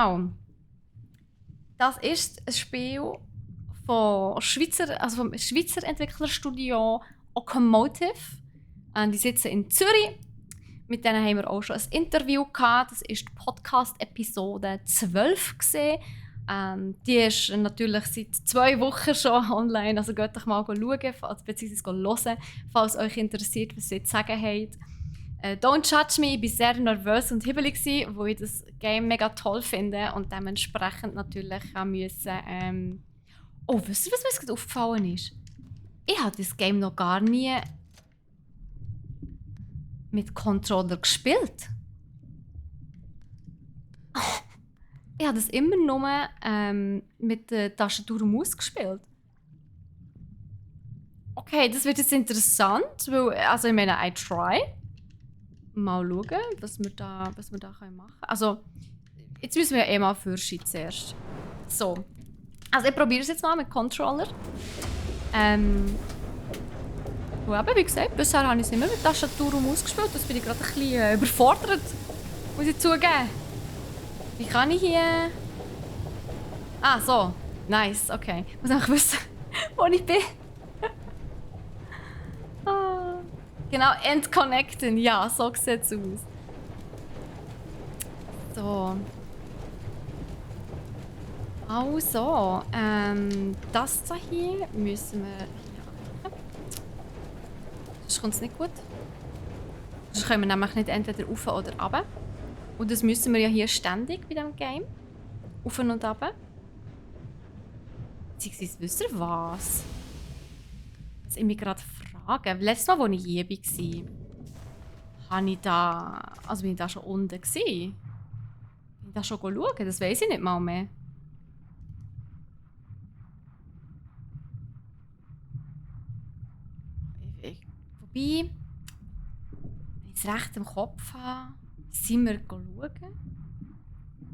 Oh. Das ist ein Spiel vom Schweizer Entwicklerstudio Okomotive. Die sitzen in Zürich. Mit denen haben wir auch schon ein Interview gehabt. Das war die Podcast-Episode 12 gesehen. Die ist natürlich seit 2 Wochen schon online. Also geht doch mal schauen, beziehungsweise hören, falls euch interessiert, was sie zu sagen haben. Don't judge me, ich war sehr nervös und hibbelig, weil ich das Game mega toll finde und dementsprechend natürlich auch müssen. Oh, wisst ihr, was mir gerade aufgefallen ist? Ich habe das Game noch gar nie mit Controller gespielt. Ich habe das immer nur mit der Tastatur und Maus gespielt. Okay, das wird jetzt interessant, weil, also ich meine, I try. Mal schauen, was wir da machen können. Also, jetzt müssen wir ja eh mal Fürschi zuerst. So. Also ich probiere es jetzt mal mit Controller. Und eben, wie gesagt, bisher habe ich es immer mit Tastatur und Maus gespielt. Das bin ich gerade ein bisschen überfordert, muss ich zugeben. Wie kann ich hier... Ah, so. Nice, okay. Ich muss einfach wissen, wo ich bin. Genau, entconnecten. Ja, so sieht es aus. So. Also, das hier müssen wir hier anklicken. Sonst kommt es nicht gut. Sonst können wir nämlich nicht entweder rauf oder runter. Und das müssen wir ja hier ständig bei diesem Game. Rauf und runter. Beziehungsweise, wisst ihr was? Das ich mich gerade frage. Letztes Mal, als ich hier war, bin ich da schon unten gewesen? Bin ich da schon schauen? Das weiss ich nicht mal mehr. Wobei, wenn ich es recht im Kopf habe, sind wir schauen.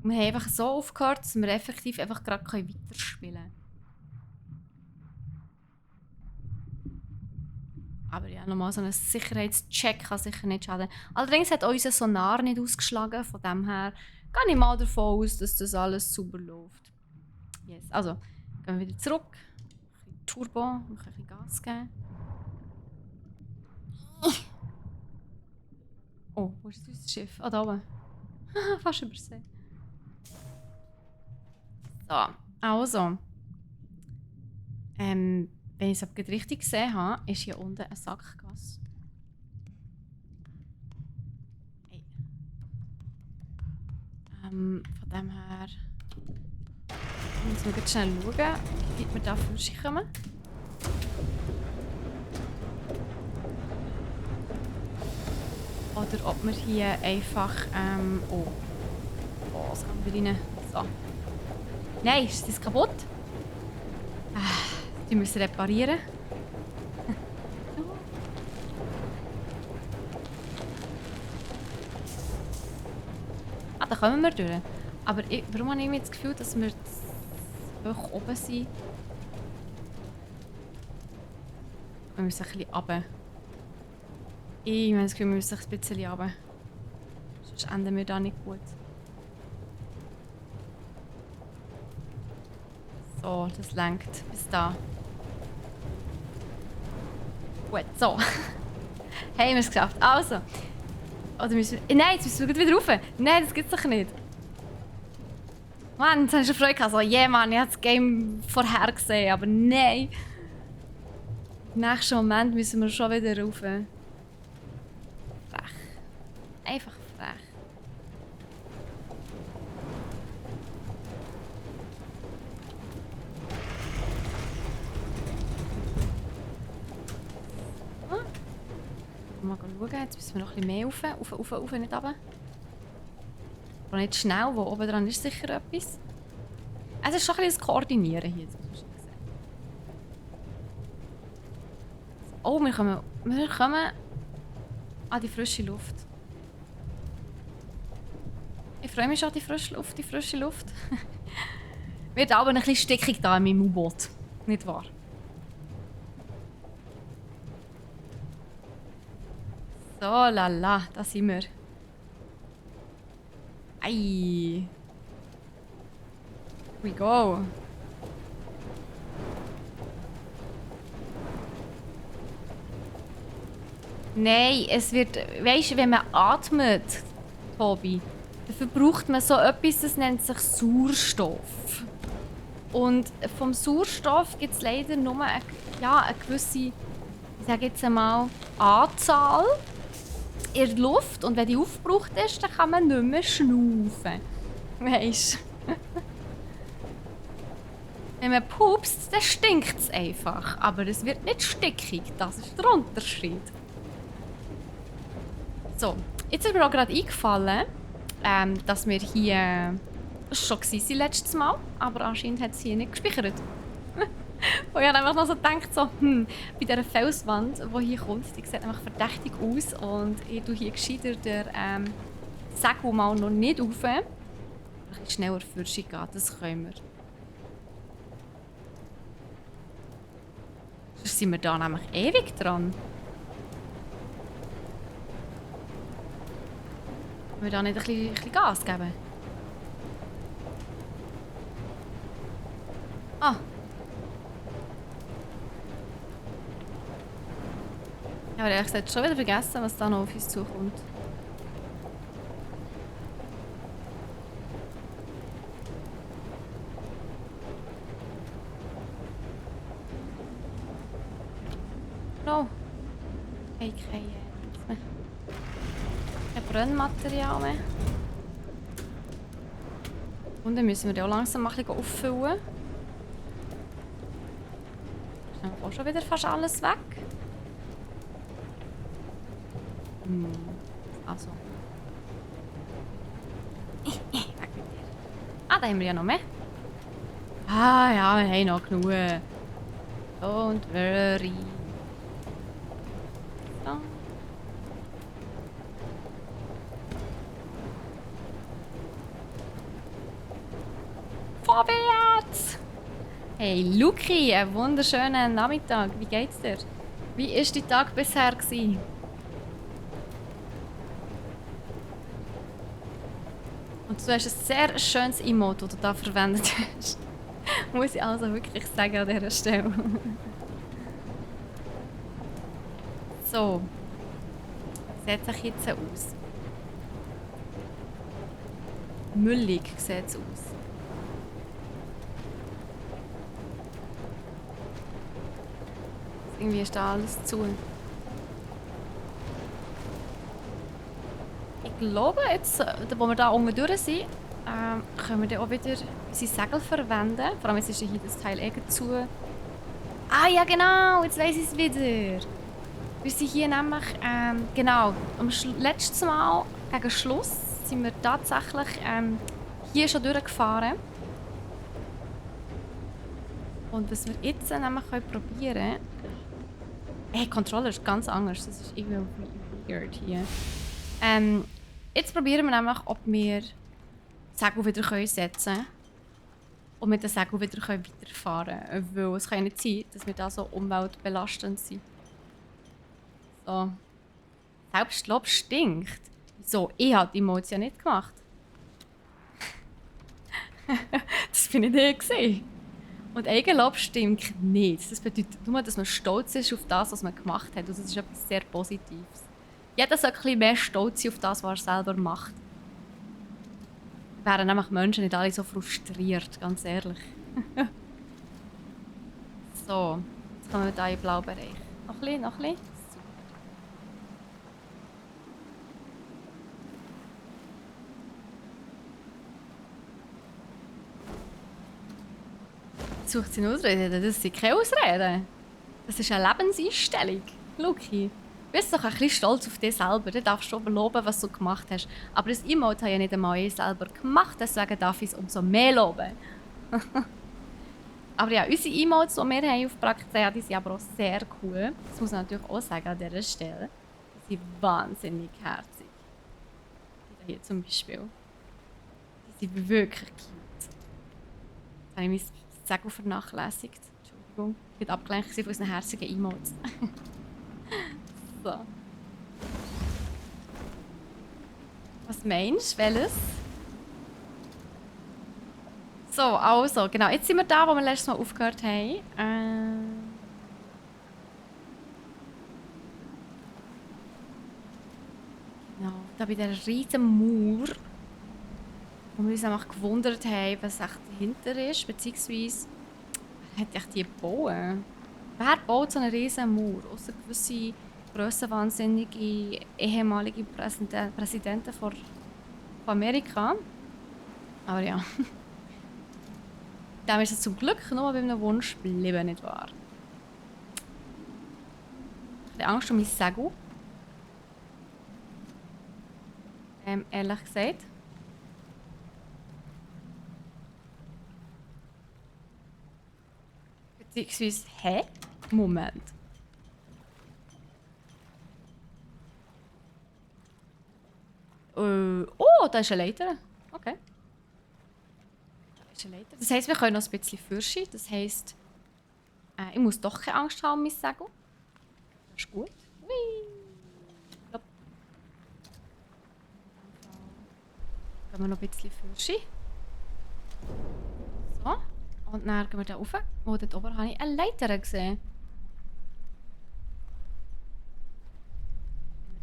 Und wir haben einfach so aufgehört, dass wir effektiv einfach gerade weiterspielen können. Aber ja, nochmal so ein Sicherheitscheck kann sicher nicht schaden. Allerdings hat unser Sonar nicht ausgeschlagen, von dem her gehe ich mal davon aus, dass das alles sauber läuft. Yes. Also, gehen wir wieder zurück. Ein bisschen Turbo, ein bisschen Gas geben. Oh, wo ist das Schiff? Ah, da oben. Fast übersehen. So, also. Wenn ich es aber richtig gesehen habe, ist hier unten ein Sackgasse. Hey. Von dem her müssen wir ganz schnell schauen, wie weit wir da vorkommen. Oder ob wir hier einfach... oh, was haben wir rein? So. Nein, ist das kaputt? Die müssen reparieren. Da kommen wir durch. Aber warum habe ich mir das Gefühl, dass wir hoch oben sind? Wir müssen ein bisschen runter. Ich habe das Gefühl, wir müssen ein bisschen runter. Sonst enden wir da nicht gut. So, das lenkt bis da. Gut, so. Haben wir es geschafft. Also. Oder müssen wir... Nein, jetzt müssen wir wieder rauf. Nein, das gibt's doch nicht. Mann, jetzt habe ich schon Freude gehabt. So, yeah, Mann, ich habe das Game vorhergesehen, aber nein. Im nächsten Moment müssen wir schon wieder rauf. Frech. Einfach frech. Mal schauen, jetzt müssen wir noch ein bisschen mehr rauf. Rauf, nicht runter. Aber nicht schnell, wo oben dran ist sicher etwas. Es ist schon ein bisschen das Koordinieren hier. Oh, wir kommen an die frische Luft. Ich freue mich schon an die frische Luft. Wird aber ein bisschen stickig da in meinem U-Boot. Nicht wahr? So, lala, da sind wir. Ei. We go. Nein, es wird, weißt du, wenn man atmet, Tobi, dafür braucht man so etwas, das nennt sich Sauerstoff. Und vom Sauerstoff gibt es leider nur eine gewisse, ich sage jetzt einmal, Anzahl in der Luft. Und wenn die aufgebraucht ist, dann kann man nicht mehr schnaufen. Weisst du? Wenn man pupst, dann stinkt es einfach. Aber es wird nicht stickig. Das ist der Unterschied. So, jetzt ist mir auch gerade eingefallen, dass wir hier schon waren letztes Mal, aber anscheinend hat es hier nicht gespeichert. Und ich habe einfach noch so gedacht, bei dieser Felswand, die hier kommt, die sieht einfach verdächtig aus und ich tue hier gescheiter den Segel mal noch nicht rauf. Ein bisschen schneller Fürschung gehen, das können wir. Sonst sind wir da nämlich ewig dran. Können wir da nicht ein bisschen Gas geben? Ah. Ich habe ehrlich gesagt schon wieder vergessen, was da noch auf uns zukommt. No. Hey, kein Brennmaterial mehr. Und dann müssen wir ja auch langsam mal ein bisschen auffüllen. Ist auch schon wieder fast alles weg. Also. Ah, da haben wir ja noch mehr. Ah ja, wir haben noch genug. Don't worry. So. Vorwärts! Hey Luki, einen wunderschönen Nachmittag. Wie geht's dir? Wie war dein Tag bisher gewesen? Und du hast ein sehr schönes Emote, das du da verwendet hast. Muss ich also wirklich sagen an dieser Stelle. So. Wie sieht es jetzt aus? Müllig sieht es aus. Irgendwie ist da alles zu. Ich glaube, jetzt, wo wir da unten durch sind, können wir dann auch wieder unsere Segel verwenden. Vor allem jetzt ist hier das Teil zu. Ah ja genau, jetzt weiss ich es wieder. Wir sind hier nämlich, genau, am letzten Mal gegen Schluss sind wir tatsächlich hier schon durchgefahren. Und was wir jetzt nämlich probieren können. Hey, Controller ist ganz anders, das ist irgendwie weird hier. Jetzt probieren wir nämlich, ob wir Segel wieder setzen können. Und mit dem Segel wieder weiterfahren können. Weil es kann ja nicht sein, dass wir da so umweltbelastend sind. So. Selbstlob stinkt. Wieso? Ich habe die Emotion nicht gemacht. Das bin nicht ich gesehen. Und Eigenlob stinkt nicht. Das bedeutet nur, dass man stolz ist auf das, was man gemacht hat. Und das ist etwas sehr Positives. Jeder soll ein bisschen mehr stolz sein auf das, was er selber macht. Wären nämlich Menschen nicht alle so frustriert, ganz ehrlich. So, jetzt kommen wir hier in den blauen Bereich. Noch ein bisschen, noch ein bisschen. Sucht sie eine Ausrede? Das sind keine Ausreden. Das ist eine Lebenseinstellung. Luki, du bist doch ein bisschen stolz auf dich selber. Du darfst schon loben, was du gemacht hast. Aber das Emote habe ich ja nicht einmal ich selber gemacht, deswegen darf ich es umso mehr loben. Aber ja, unsere Emotes, die wir haben auf Praktika, die sind aber auch sehr cool. Das muss man natürlich auch sagen an dieser Stelle. Die sind wahnsinnig herzig. Die hier zum Beispiel. Die sind wirklich cute. Jetzt habe ich mein Segel vernachlässigt. Entschuldigung. Ich war abgelenkt von unseren herzigen Emotes. So. Was meinst du? Welches? So, also, genau. Jetzt sind wir da, wo wir letztes Mal aufgehört haben. Genau, da bei dieser riesen Mauer, wo wir uns einfach gewundert haben, was echt dahinter ist, beziehungsweise, wer hat echt die gebaut? Wer baut so eine riesen Mauer? Außer gewisse grössenwahnsinnige ehemalige Präsidenten von Amerika. Aber ja. Dem ist es zum Glück nur bei einem Wunsch geblieben, nicht wahr? Ich habe Angst um mein Segel. Ehrlich gesagt. Beziehungsweise, hä? Moment. Oh, da ist eine Leiter. Okay. Da ist eine Leiter. Das heisst, wir können noch ein bisschen fürschen. Das heisst, ich muss doch keine Angst haben um mein Segel. Das ist gut. Hui. Plopp. Gehen wir noch ein bisschen fürschen. So. Und dann gehen wir da rauf. Oh, dort oben habe ich eine Leiter gesehen.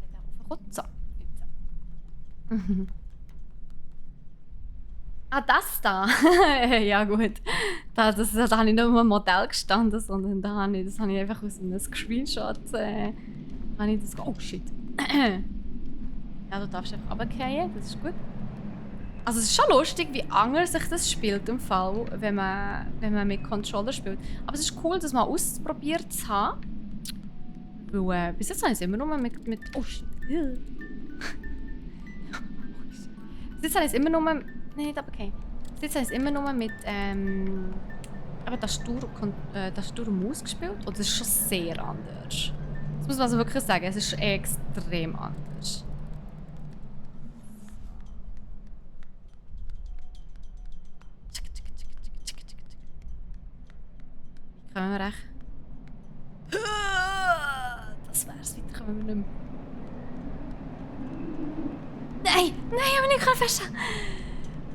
Wenn wir da raufkommen. So. Jetzt. Ah, das da? Ja gut. Da habe ich nicht nur ein Modell gestanden, sondern das habe ich einfach aus einem Screenshot habe ich das. Oh shit. Ja, du darfst einfach runterfallen, das ist gut. Also es ist schon lustig, wie anders sich das spielt im Fall, wenn man mit Controller spielt. Aber es ist cool, das mal ausprobiert zu haben. Weil bis jetzt habe ich es immer nur mit oh shit. Bis jetzt habe ich es immer nur Nein, nicht aber okay. Bis jetzt habe ich es immer nur mit aber Tastatur und Maus gespielt. Und das ist schon sehr anders. Das muss man also wirklich sagen, es ist extrem anders. Wie kommen wir recht? Das wär's, weiter kommen wir nicht mehr. Nein! Nein, ich habe mich nicht festhalten.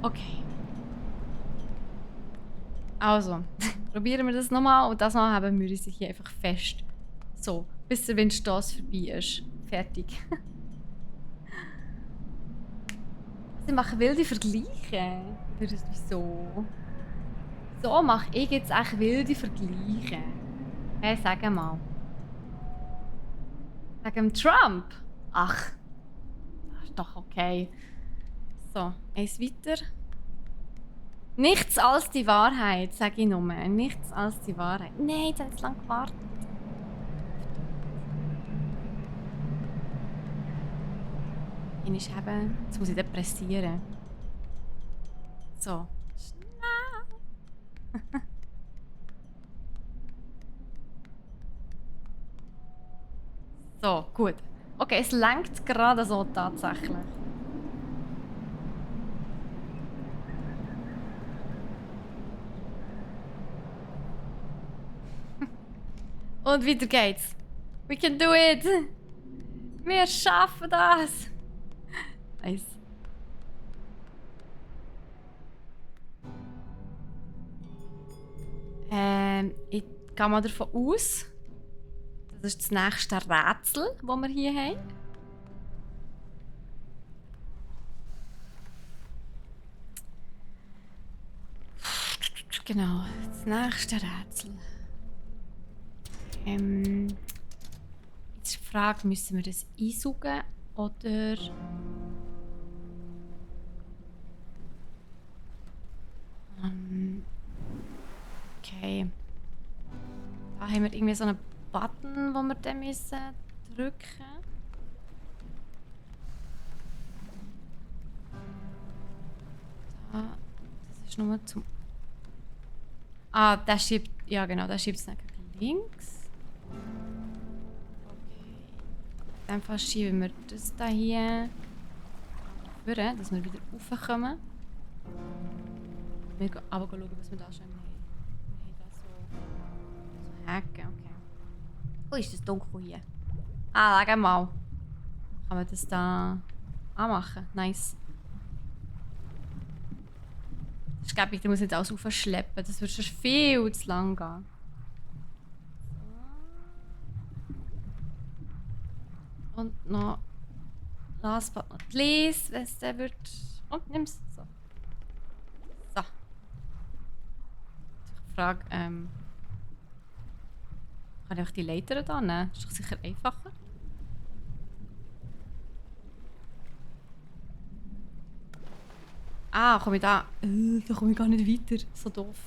Okay. Also, probieren wir das nochmal und das Mal haben wir uns hier einfach fest. So, bis der Windstoss vorbei ist. Fertig. Sie machen wilde Vergleiche. Wieso? So mache ich jetzt echt wilde Vergleiche. Hey, sag mal. Wegen Trump? Ach, das ist doch okay. So, eins weiter. Nichts als die Wahrheit, sage ich nur. Nichts als die Wahrheit. Nein, jetzt habe ich zu lange gewartet. Jetzt muss ich den pressieren. So. Schnell. So, gut. Okay, es lenkt gerade so tatsächlich. Und weiter geht's. We can do it! Wir schaffen das! Nice. Ich gehe mal davon aus, das ist das nächste Rätsel, das wir hier haben. Genau, das nächste Rätsel. Jetzt ist die Frage, müssen wir das einsaugen oder... Okay. Da haben wir irgendwie so einen Button, den wir dann müssen drücken. Da, das ist nur zum... Ah, der schiebt... Ja genau, der schiebt es dann links. Okay. In dem Fall schieben wir das da hier vor, dass wir wieder raufkommen. Wir gehen aber schauen, was wir da schon haben. Wir haben da so Haken, okay. Oh, ist das dunkel hier? Ah, schau mal. Kann man das da anmachen? Nice. Ich glaube, ich muss nicht alles aufschleppen. Das würde schon viel zu lang gehen. Und noch last but not least, wenn es der wird. Und nimm's. So. So. Ich frage, kann ich auch die Leiter da nehmen? Ist doch sicher einfacher. Ah, komme ich da? Da komme ich gar nicht weiter. So doof.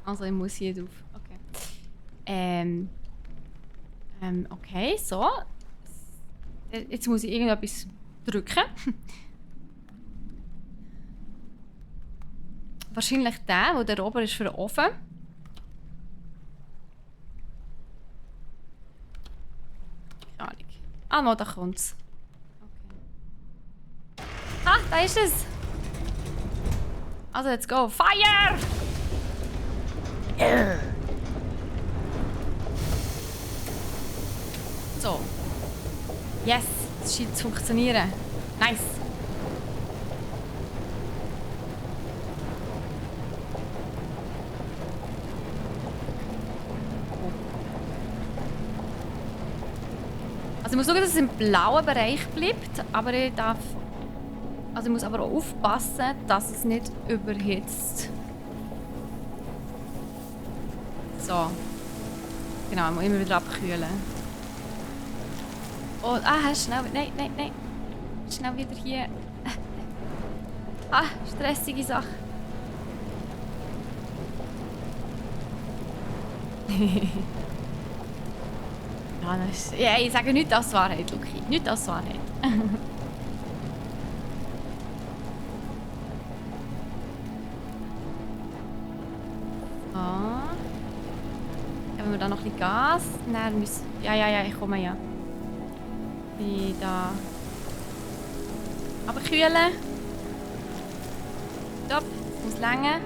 Also, ich muss hier drauf. Okay. Okay, so. Jetzt muss ich irgendetwas drücken. Wahrscheinlich der da oben ist für den Ofen. Keine Ahnung. Ah, no, da kommt's. Okay. Ah, da ist es! Also, let's go. Fire! So. Yes, es scheint zu funktionieren. Nice. Also ich muss schauen, dass es im blauen Bereich bleibt, aber ich darf... Also ich muss aber auch aufpassen, dass es nicht überhitzt. So. Genau, ich muss immer wieder abkühlen. Oh, schnell... Nein. Schnell wieder hier. Stressige Sache. Ja, ich sage nicht als Wahrheit, Luki. Nicht als Wahrheit. So. Geben wir da noch ein bisschen Gas. Nein, müssen... Ja, ich komme ja. Da. Aber kühlen. Stopp. Muss länger.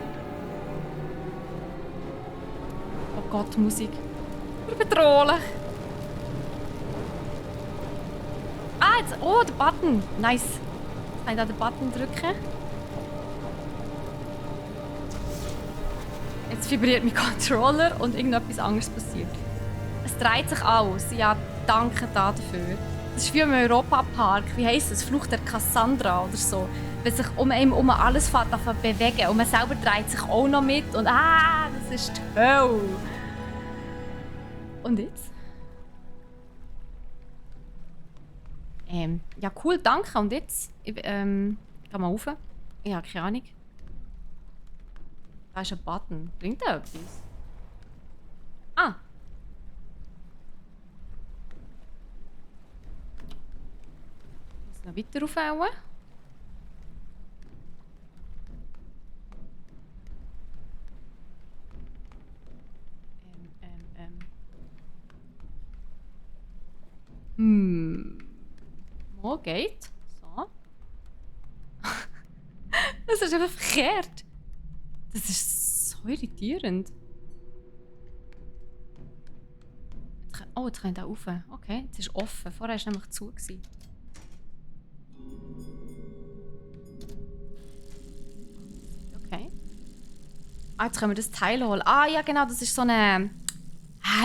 Oh Gott, Musik. Bedrohlich. Jetzt. Oh, der Button. Nice. Kann ich da den Button drücken? Jetzt vibriert mein Controller und irgendetwas anderes passiert. Es dreht sich alles. Ja, danke dafür. Das ist wie im Europapark. Wie heisst das? Flucht der Cassandra oder so. Wenn sich um alles fährt, davon bewegen. Und man selber dreht sich auch noch mit. Und das ist toll. Und jetzt? Ja, cool, danke. Und jetzt? Geh mal rauf. Ich habe keine Ahnung. Da ist ein Button. Bringt der etwas? Ah! Ich muss noch weiter raufhauen. Wo geht? So. Das ist einfach verkehrt. Das ist so irritierend. Oh, jetzt kann ich da rauf. Okay, jetzt ist offen. Vorher war es nämlich zu. Okay. Jetzt können wir das Teil holen. Ja genau, das ist so eine...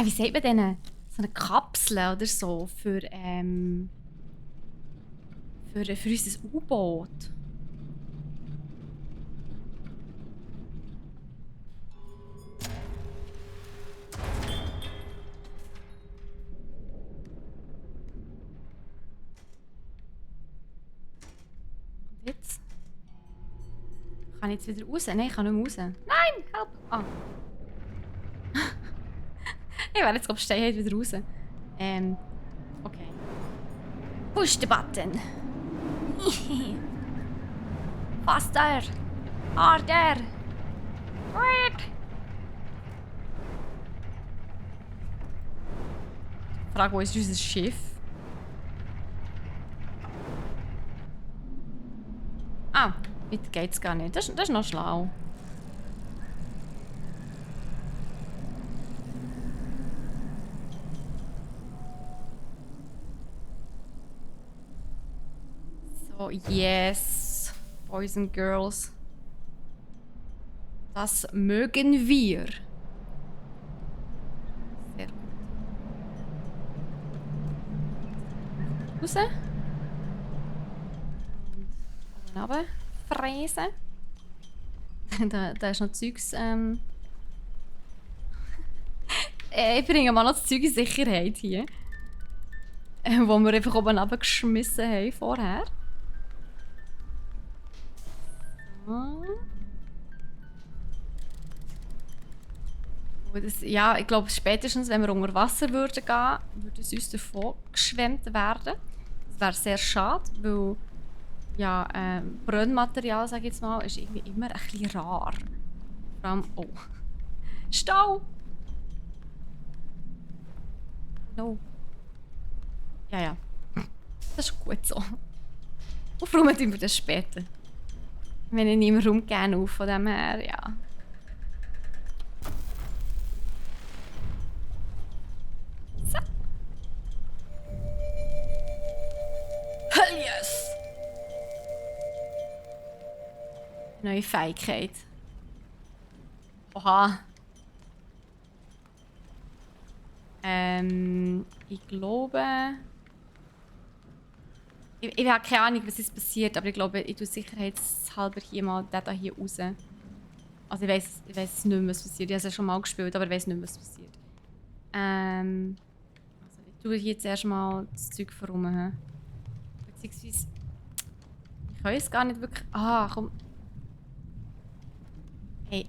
wie sagt man denn? So eine Kapsel oder so für unser U-Boot. Und jetzt? Kann ich jetzt wieder raus? Nein, ich kann nicht mehr raus. Nein, help! Ich werde jetzt, glaube ich, stehe wieder raus. Okay. Push the button. Faster! Harder! Wait! Frage, wo ist unser Schiff? Weiter geht's gar nicht. Das ist noch schlau. So, yes. Boys and girls. Das mögen wir. Sehr gut. Raus. Und oben runter. Fräsen. da ist noch Zeugs. Ich bringe mal noch das Zeug in Sicherheit hier. Wo wir einfach oben runtergeschmissen haben vorher. So. Ja, ich glaube, spätestens, wenn wir unter Wasser würden gehen, würde es uns davon geschwemmt werden. Das wäre sehr schade, weil ja, Brennmaterial, sage ich jetzt mal, ist irgendwie immer ein bisschen rar. Vor allem, oh. Stau! No. Ja, ja. Das ist gut so. Aufräumen tun wir das später. Wenn ich nicht mehr rumgehen auf, von dem her, ja. So. Hell yes! Neue Fähigkeit. Oha. Ich glaube... Ich habe keine Ahnung, was jetzt passiert, aber ich glaube, ich tue sicherheitshalber hier mal den hier raus. Also ich weiß nicht mehr, was passiert. Ich habe es ja schon mal gespielt, aber ich weiß nicht mehr, was passiert. Also ich tue hier zuerst mal das Zeug verräumen. Beziehungsweise... Ich kann es gar nicht wirklich... Ah, komm. Hey.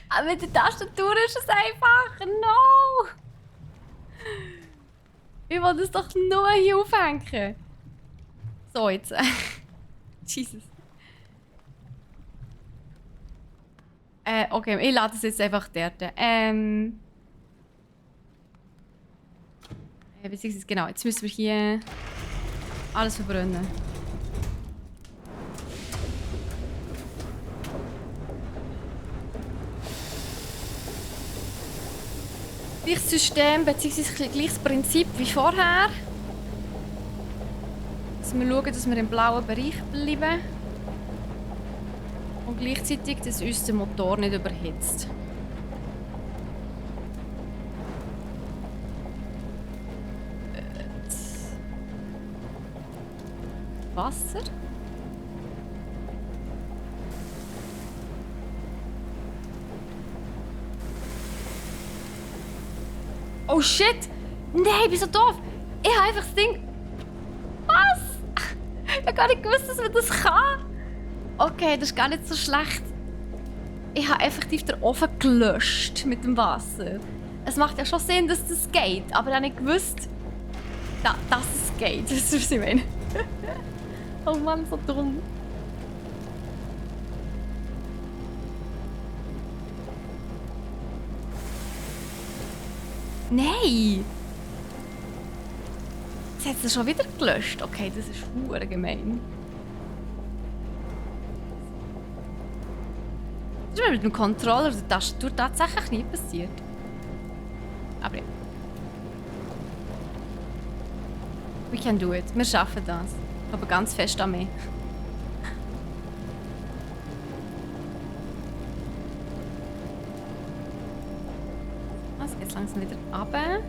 Aber mit der Tastatur ist es einfach. No! Ich will das doch nur hier aufhängen. So, jetzt. Jesus. Okay, ich lade es jetzt einfach dort. Beziehungsweise, genau, jetzt müssen wir hier alles verbrennen. Gleiches System bzw. gleiches Prinzip wie vorher. Dass wir schauen, dass wir im blauen Bereich bleiben. Und gleichzeitig, dass uns der Motor nicht überhitzt. Wasser. Oh shit! Nein, ich bin so doof! Ich habe einfach das Ding... Was? Ich habe gar nicht gewusst, dass man das kann! Okay, das ist gar nicht so schlecht. Ich habe effektiv den Ofen gelöscht mit dem Wasser. Es macht ja schon Sinn, dass das geht, aber ich habe nicht gewusst, dass es geht. Das ist, was ich meine. Oh Mann, so dumm. Nein! Jetzt hat es schon wieder gelöscht. Okay, das ist verdammt gemein. Das ist mir mit dem Controller der Tastatur tatsächlich nie passiert. Aber ja. We can do it. Wir schaffen das. Aber ganz fest an mich. Also jetzt langsam wieder runter.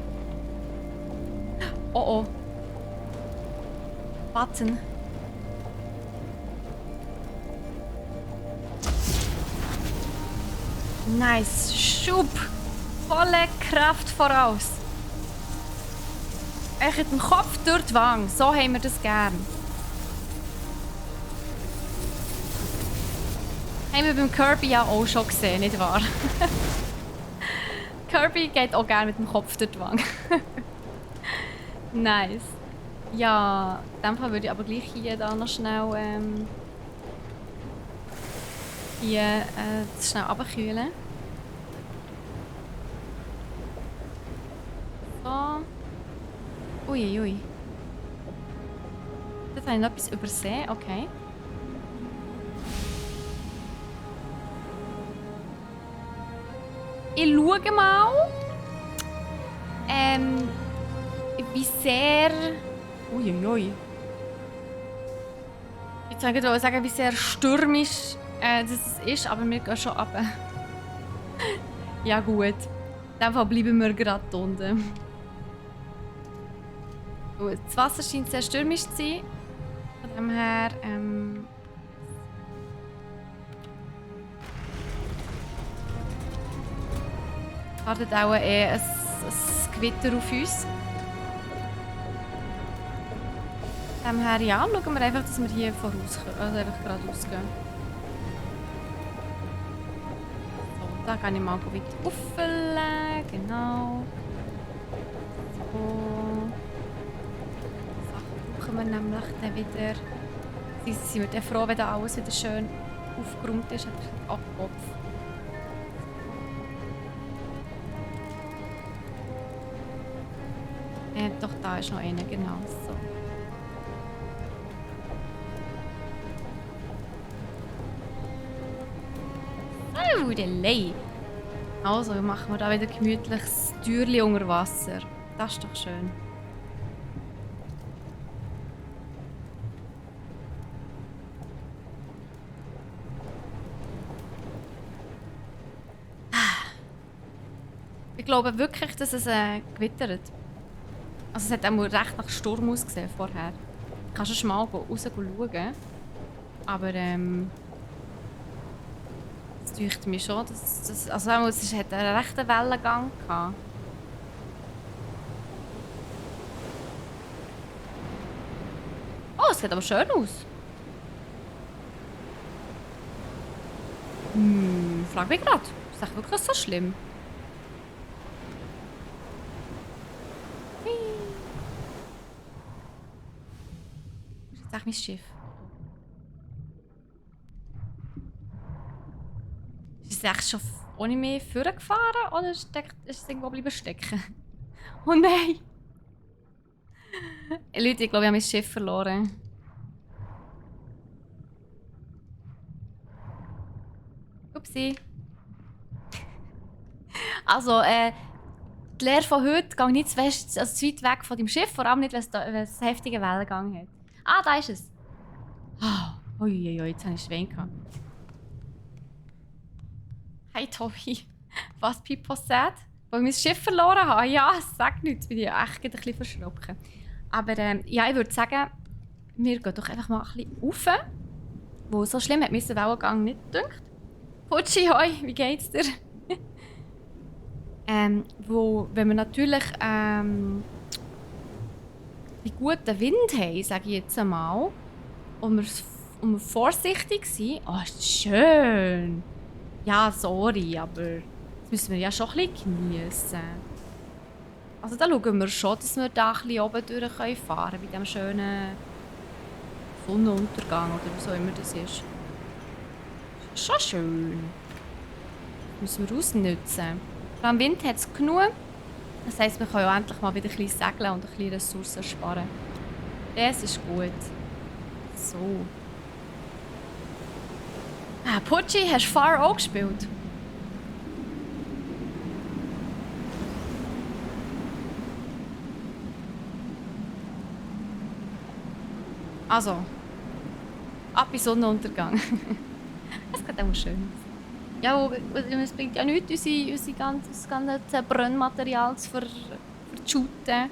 Oh oh. Button. Nice. Schub. Volle Kraft voraus. Echt mit dem Kopf durch die Wange. So haben wir das gern. Haben wir beim Kirby ja auch schon gesehen, nicht wahr? Kirby geht auch gerne mit dem Kopf durch die Wange. Nice. Ja, in dem Fall würde ich aber gleich hier da noch schnell schnell abkühlen. So. Uiuiui. Dort habe ich noch etwas übersehen, okay. Ich schaue mal, wie sehr... Uiuiui. Ich wollte sagen, wie sehr stürmisch dass es ist, aber wir gehen schon runter. Ja gut. In dem Fall bleiben wir gerade unten. Gut, das Wasser scheint sehr stürmisch zu sein. Von dem her, wartet auch ein Gewitter auf uns. Von dem her, ja, schauen wir einfach, dass wir hier voraus, also einfach geradeaus gehen. So, da kann ich mal weiter auffüllen, genau. So. Sachen brauchen wir nämlich dann wieder. Sind wir dann froh, wenn da alles wieder schön aufgeräumt ist, Abkopf. Doch, da ist noch einer, genau so. Oh, der Lei. Also, machen wir da wieder gemütlich das Türchen unter Wasser. Das ist doch schön. Ich glaube wirklich, dass es gewittert. Also es hat auch recht nach Sturm ausgesehen vorher. Du kannst schon mal raus schauen. Aber es deucht mich schon, dass also es hat einen rechten Wellengang gehabt. Oh, es sieht aber schön aus. Frag mich gerade. Ist das wirklich so schlimm? Das ist jetzt echt mein Schiff. Ist es echt schon ohne mich vorgefahren oder ist es irgendwo bleiben stecken? Oh nein! Leute, ich glaube, ich habe mein Schiff verloren. Upsi. Also, die Lehre von heute geht nicht zu weit weg von deinem Schiff, vor allem nicht, wenn es einen heftigen Wellengang hat. Ah, da ist es. Oh, uiuiui, jetzt habe ich Schwein gehabt. Hey Tobi, was Pippo sagt? Weil ich mein Schiff verloren habe? Ja, sag nichts, bin ich echt ein bisschen verschrocken. Aber ja, ich würde sagen, wir gehen doch einfach mal ein bisschen rauf. Wo so schlimm hat mir der Wellengang nicht gedacht. Putschi, hoi, wie geht's dir? Wenn wir natürlich die guten Wind haben, sage ich jetzt einmal, und wir vorsichtig sind, oh, ist das schön. Ja, sorry, aber das müssen wir ja schon ein bisschen geniessen. Also da schauen wir schon, dass wir da ein bisschen oben durch fahren können, bei diesem schönen Sonnenuntergang oder was auch immer das ist. Schon schön. Das müssen wir ausnutzen. Am Wind hat es genug. Das heisst, wir können ja endlich mal wieder ein bisschen segeln und ein bisschen Ressourcen sparen. Das ist gut. So. Ah, Putschi, hast du Far auch gespielt? Also, ab in Sonnenuntergang. Das geht auch schön. Ja, es bringt ja nichts, unser ganzes Brennmaterial zu verschütten.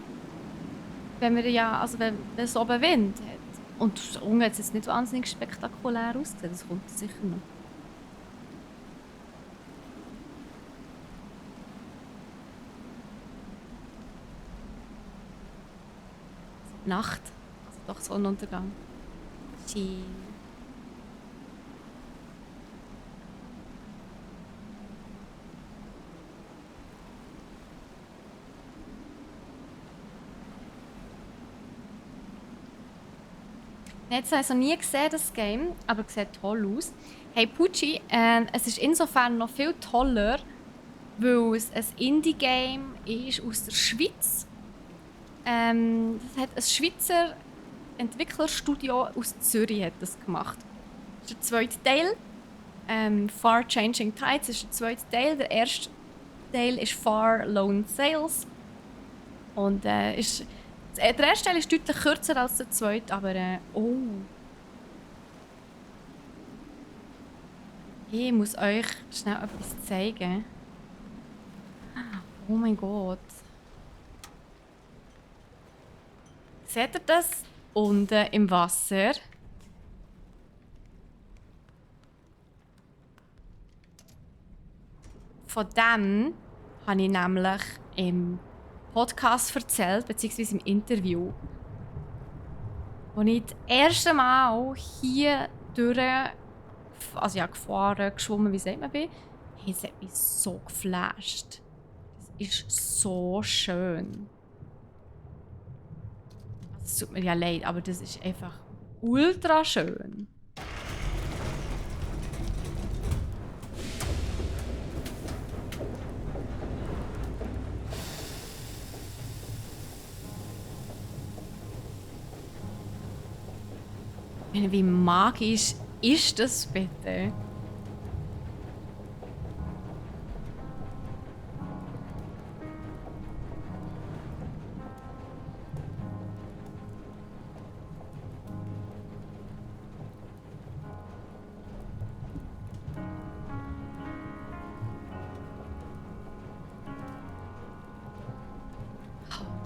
Wenn wir ja, also wenn es oben Wind hat. Und unten hat es jetzt nicht wahnsinnig spektakulär ausgesehen, das kommt sicher noch. Nacht, also doch Sonnenuntergang. Schön. Jetzt habe ich noch nie gesehen, das Game, aber es sieht toll aus. Hey Pucci, es ist insofern noch viel toller, weil es ein Indie-Game ist aus der Schweiz. Das hat ein Schweizer Entwicklerstudio aus Zürich hat das gemacht. Das ist der zweite Teil. Far Changing Tides ist der zweite Teil. Der erste Teil ist Far Lone Sails. Und der erste Teil ist deutlich kürzer als der zweite, aber oh. Ich muss euch schnell etwas zeigen. Oh mein Gott. Seht ihr das? Unten im Wasser. Von dem habe ich nämlich im Podcast erzählt, beziehungsweise im Interview. Als ich das erste Mal hier durch, also ja, gefahren, geschwommen, wie sagt man, bin, es hat mich so geflasht. Es ist so schön. Es tut mir ja leid, aber das ist einfach ultra schön. Wie magisch ist das bitte?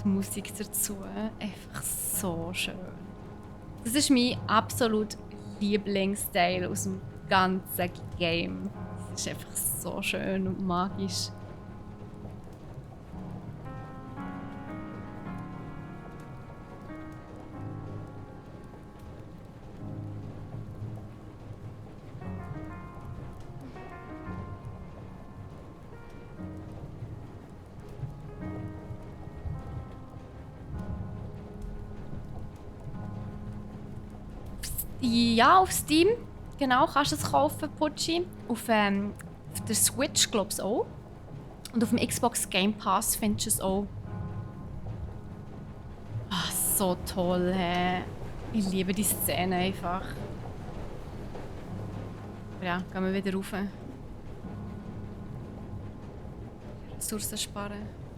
Die Musik dazu, einfach so schön. Das ist mein absolut Lieblingsteil aus dem ganzen Game. Es ist einfach so schön und magisch. Ja, auf Steam. Genau, kannst du es kaufen, Pucci. Auf der Switch, glaube ich, auch. Und auf dem Xbox Game Pass findest du es auch. Ach, so toll, hä? Ich liebe die Szene einfach. Aber ja, gehen wir wieder rauf. Ressourcen sparen.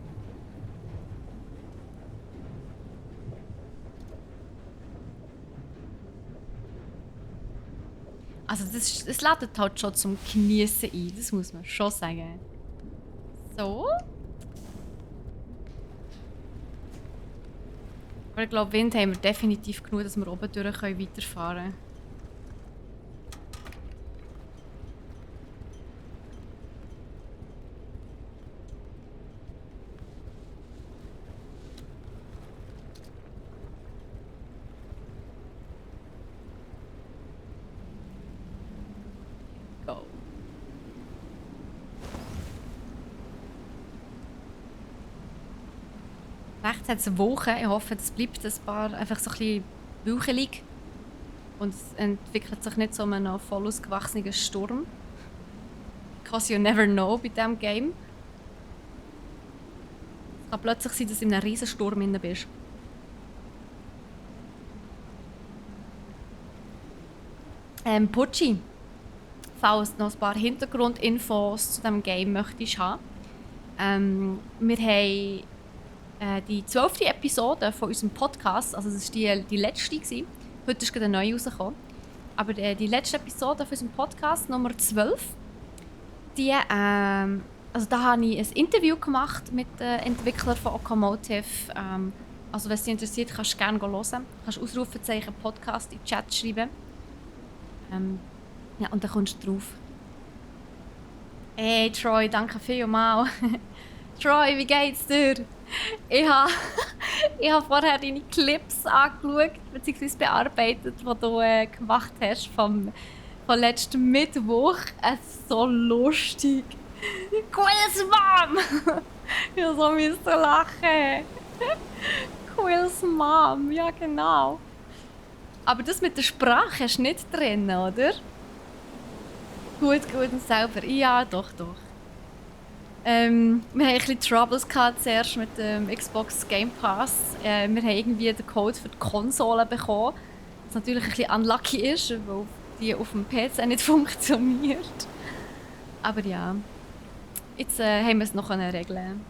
Also das lädt halt schon zum Genießen ein, das muss man schon sagen. So. Aber ich glaube, Wind haben wir definitiv genug, dass wir oben durch weiterfahren können. Rechts hat es Wolken. Ich hoffe, es bleibt ein paar einfach so ein bisschen wüchelig. Und es entwickelt sich nicht so ein voll ausgewachsener Sturm. Because you never know bei diesem Game. Es kann plötzlich sein, dass du in einem riesen Sturm drin bist. Pucci, falls du noch ein paar Hintergrundinfos zu diesem Game möchtest haben. Wir haben die 12. Episode von unserem Podcast, also das war die letzte. Heute ist gerade eine neue rausgekommen. Aber die letzte Episode von unserem Podcast, Nummer 12, die, also da habe ich ein Interview gemacht mit den Entwicklern von Okomotive. Also wenn es dich interessiert, kannst du gerne hören. Du kannst Ausrufezeichen Podcast in den Chat schreiben. Ja, und dann kommst du drauf. Hey Troy, danke vielmals. Troy, wie geht's dir? Ich habe vorher deine Clips angeschaut bzw. bearbeitet, die du gemacht hast von letztem Mittwoch. Es ist so lustig. Quills Mom! Ich musste so lachen. Quills Mom, ja genau. Aber das mit der Sprache ist nicht drin, oder? Gut und sauber. Ja, doch. Wir hatten ein bisschen Troubles zuerst mit dem Xbox Game Pass. Wir haben irgendwie den Code für die Konsole bekommen. Was natürlich ein bisschen unlucky ist, weil die auf dem PC nicht funktioniert. Aber ja, jetzt haben wir es noch regeln.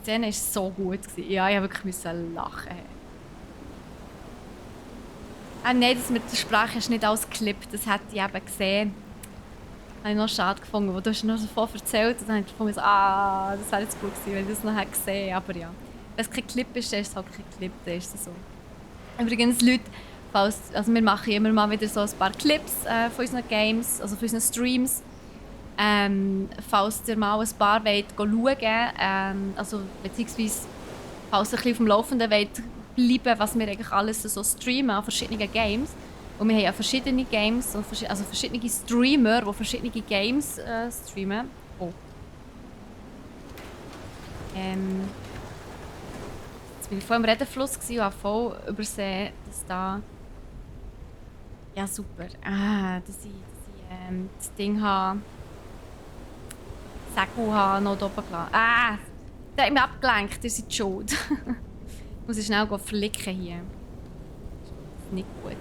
Die Szene war so gut. Ja, ich musste wirklich lachen. Nein, das mit der Sprache ist nicht alles geklippt. Das hätte ich eben gesehen. Habe ich noch schade gefunden, wo du hast noch davon erzählt und dann habe ich gefunden, so, das wäre jetzt gut gewesen, wenn ich das noch hätte gesehen. Aber ja, wenn es kein Clip ist, dann ist es halt kein Clip, dann ist es so. Übrigens, Leute, also wir machen immer mal wieder so ein paar Clips von unseren Games, also von unseren Streams. Falls ihr mal ein paar wollt, schauen, also beziehungsweise falls ihr ein bisschen auf dem Laufenden wollt bleiben, was wir eigentlich alles so streamen an verschiedenen Games. Und wir haben ja verschiedene Games, also verschiedene Streamer, die verschiedene Games streamen. Oh. Jetzt bin ich voll im Redenfluss und habe voll übersehen, dass da... Ja, super. Dass ich das Ding habe... Segel habe noch oben gelassen. Der hat mich abgelenkt, ihr seid schuld. Ich muss schnell verlicken hier. Das ist nicht gut.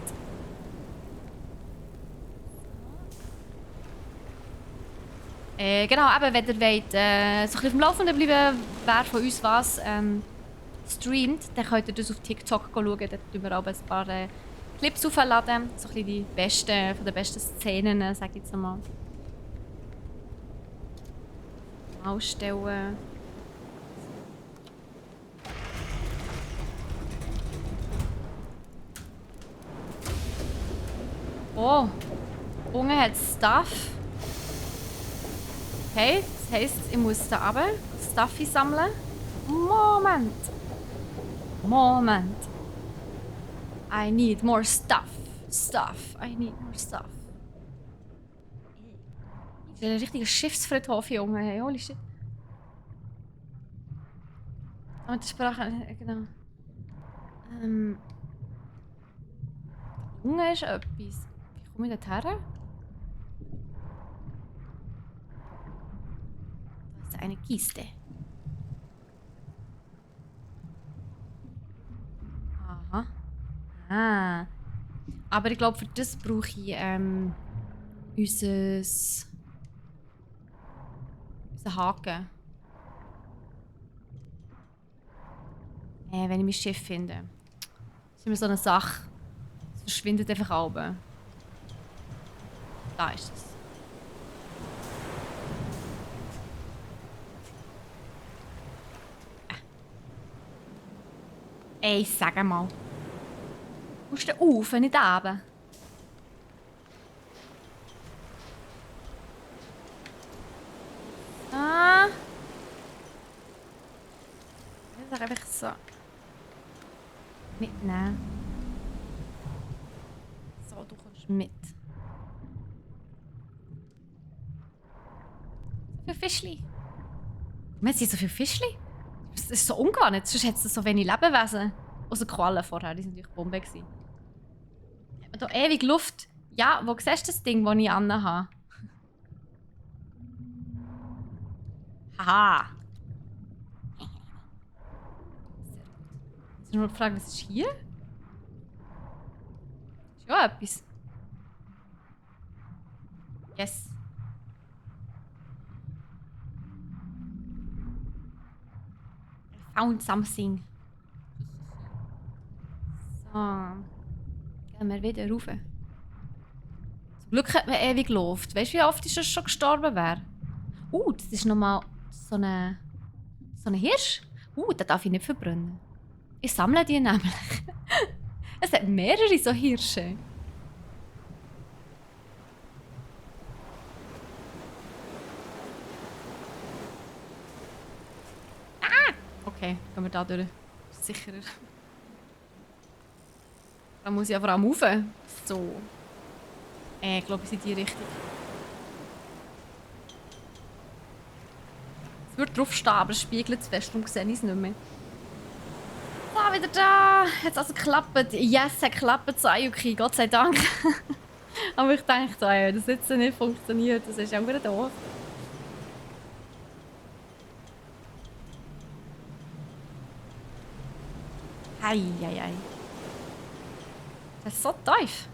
Genau, eben, wenn ihr wollt, so ein bisschen auf dem Laufenden bleiben, wer von uns was streamt, dann könnt ihr das auf TikTok schauen. Dort tun wir auch ein paar Clips aufladen. So ein bisschen die besten, von den besten Szenen, sage ich jetzt einmal. Ausstellen. Oh, unten hat Stuff. Okay, das heisst, ich muss da runter Stuffy sammeln. Moment. I need more stuff. I need more stuff. Das ist ein richtiger Schiffsfriedhof, Junge. Hey, holy shit. Mit der Sprache, genau. Junge ist etwas. Wie komme ich dort her? Da ist eine Kiste. Aha. Aber ich glaube, für das brauche ich unseren Haken. Wenn ich mein Schiff finde. Das ist immer so eine Sache. Es verschwindet einfach oben. Da ist es. Ey, sag mal. Wo ist der auf, nicht oben? Ich sag einfach so. Mitnehmen. So, du kommst mit. So viele Fischli. Wir haben so viele Fischli. Das ist so ungewohnt. Sonst hätte es so wenig Lebewesen. Außer Quallen vorher, die waren natürlich Bombe. Da ewig Luft. Ja, wo siehst du das Ding, das ich anhabe? Haha. Ich muss nur fragen, was ist hier? Ist ja etwas. Yes. I found something. So. Gehen wir wieder rauf. Zum Glück hat man ewig Luft. Weißt du, wie oft ist es schon gestorben wäre? Das ist nochmal so eine Hirsch. Den darf ich nicht verbrennen. Ich sammle die nämlich. Es hat mehrere so Hirsche. Okay, gehen wir da durch. Sicherer. Da muss ich aber auch rauf. So. Ich glaube, es ist in die Richtung. Es wird draufstehen, aber es spiegelt zu fest, darum sehe ich es nicht mehr. So, wieder da. Hat es also geklappt. Yes, es hat geklappt, Sayuki. Gott sei Dank. Aber ich dachte, das jetzt nicht funktioniert. Das ist auch wieder doof. Eieiei. Das ist so tief.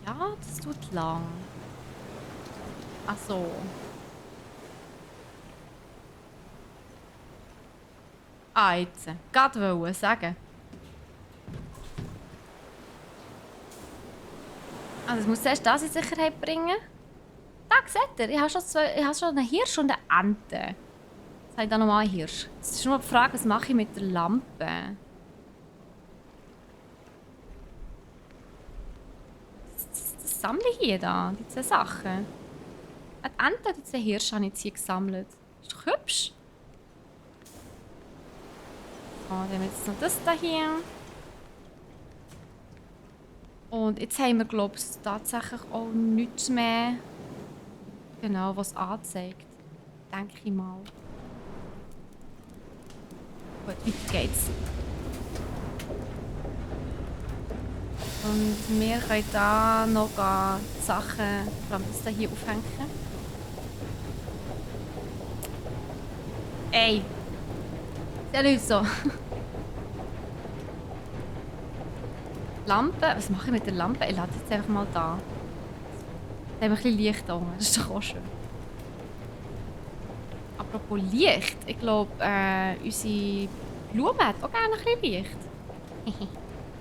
Ja, das tut lang. Ach so. Ah, jetzt. Gerade wollen sagen. Also ich muss zuerst das in Sicherheit bringen. Da, seht ihr, ich habe schon einen Hirsch und eine Ente. Jetzt habe ich da nochmal einen Hirsch. Jetzt ist nur die Frage, was mache ich mit der Lampe? Das sammle ich hier da, die 2 Sachen. Die Ente und die 2 Hirsche habe ich jetzt hier gesammelt. Ist doch hübsch. So, dann haben wir jetzt noch das da hier. Und jetzt haben wir, glaube ich, tatsächlich auch nichts mehr, genau, was anzeigt. Denke ich mal. Gut, weiter geht's. Und wir können da noch Sachen, vor allem das hier aufhängen. Ey! Ist ja nicht so. Lampe, was mache ich mit der Lampe? Ich lasse jetzt einfach mal da. Da haben wir ein bisschen Licht unten, das ist doch auch schön. Apropos Licht, ich glaube, unsere Blume hat auch gerne ein bisschen Licht.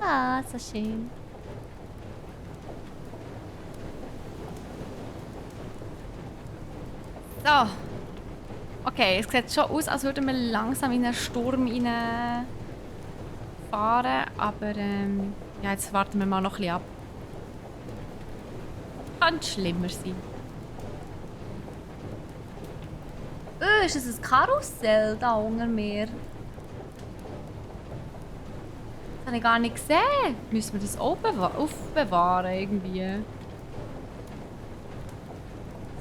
Ah, so schön. So. Okay, es sieht schon aus, als würden wir langsam in einen Sturm fahren, aber ja, jetzt warten wir mal noch ein bisschen ab. Könnte schlimmer sein. Ist das ein Karussell da unter mir? Das habe ich gar nicht gesehen. Müssen wir das aufbewahren irgendwie?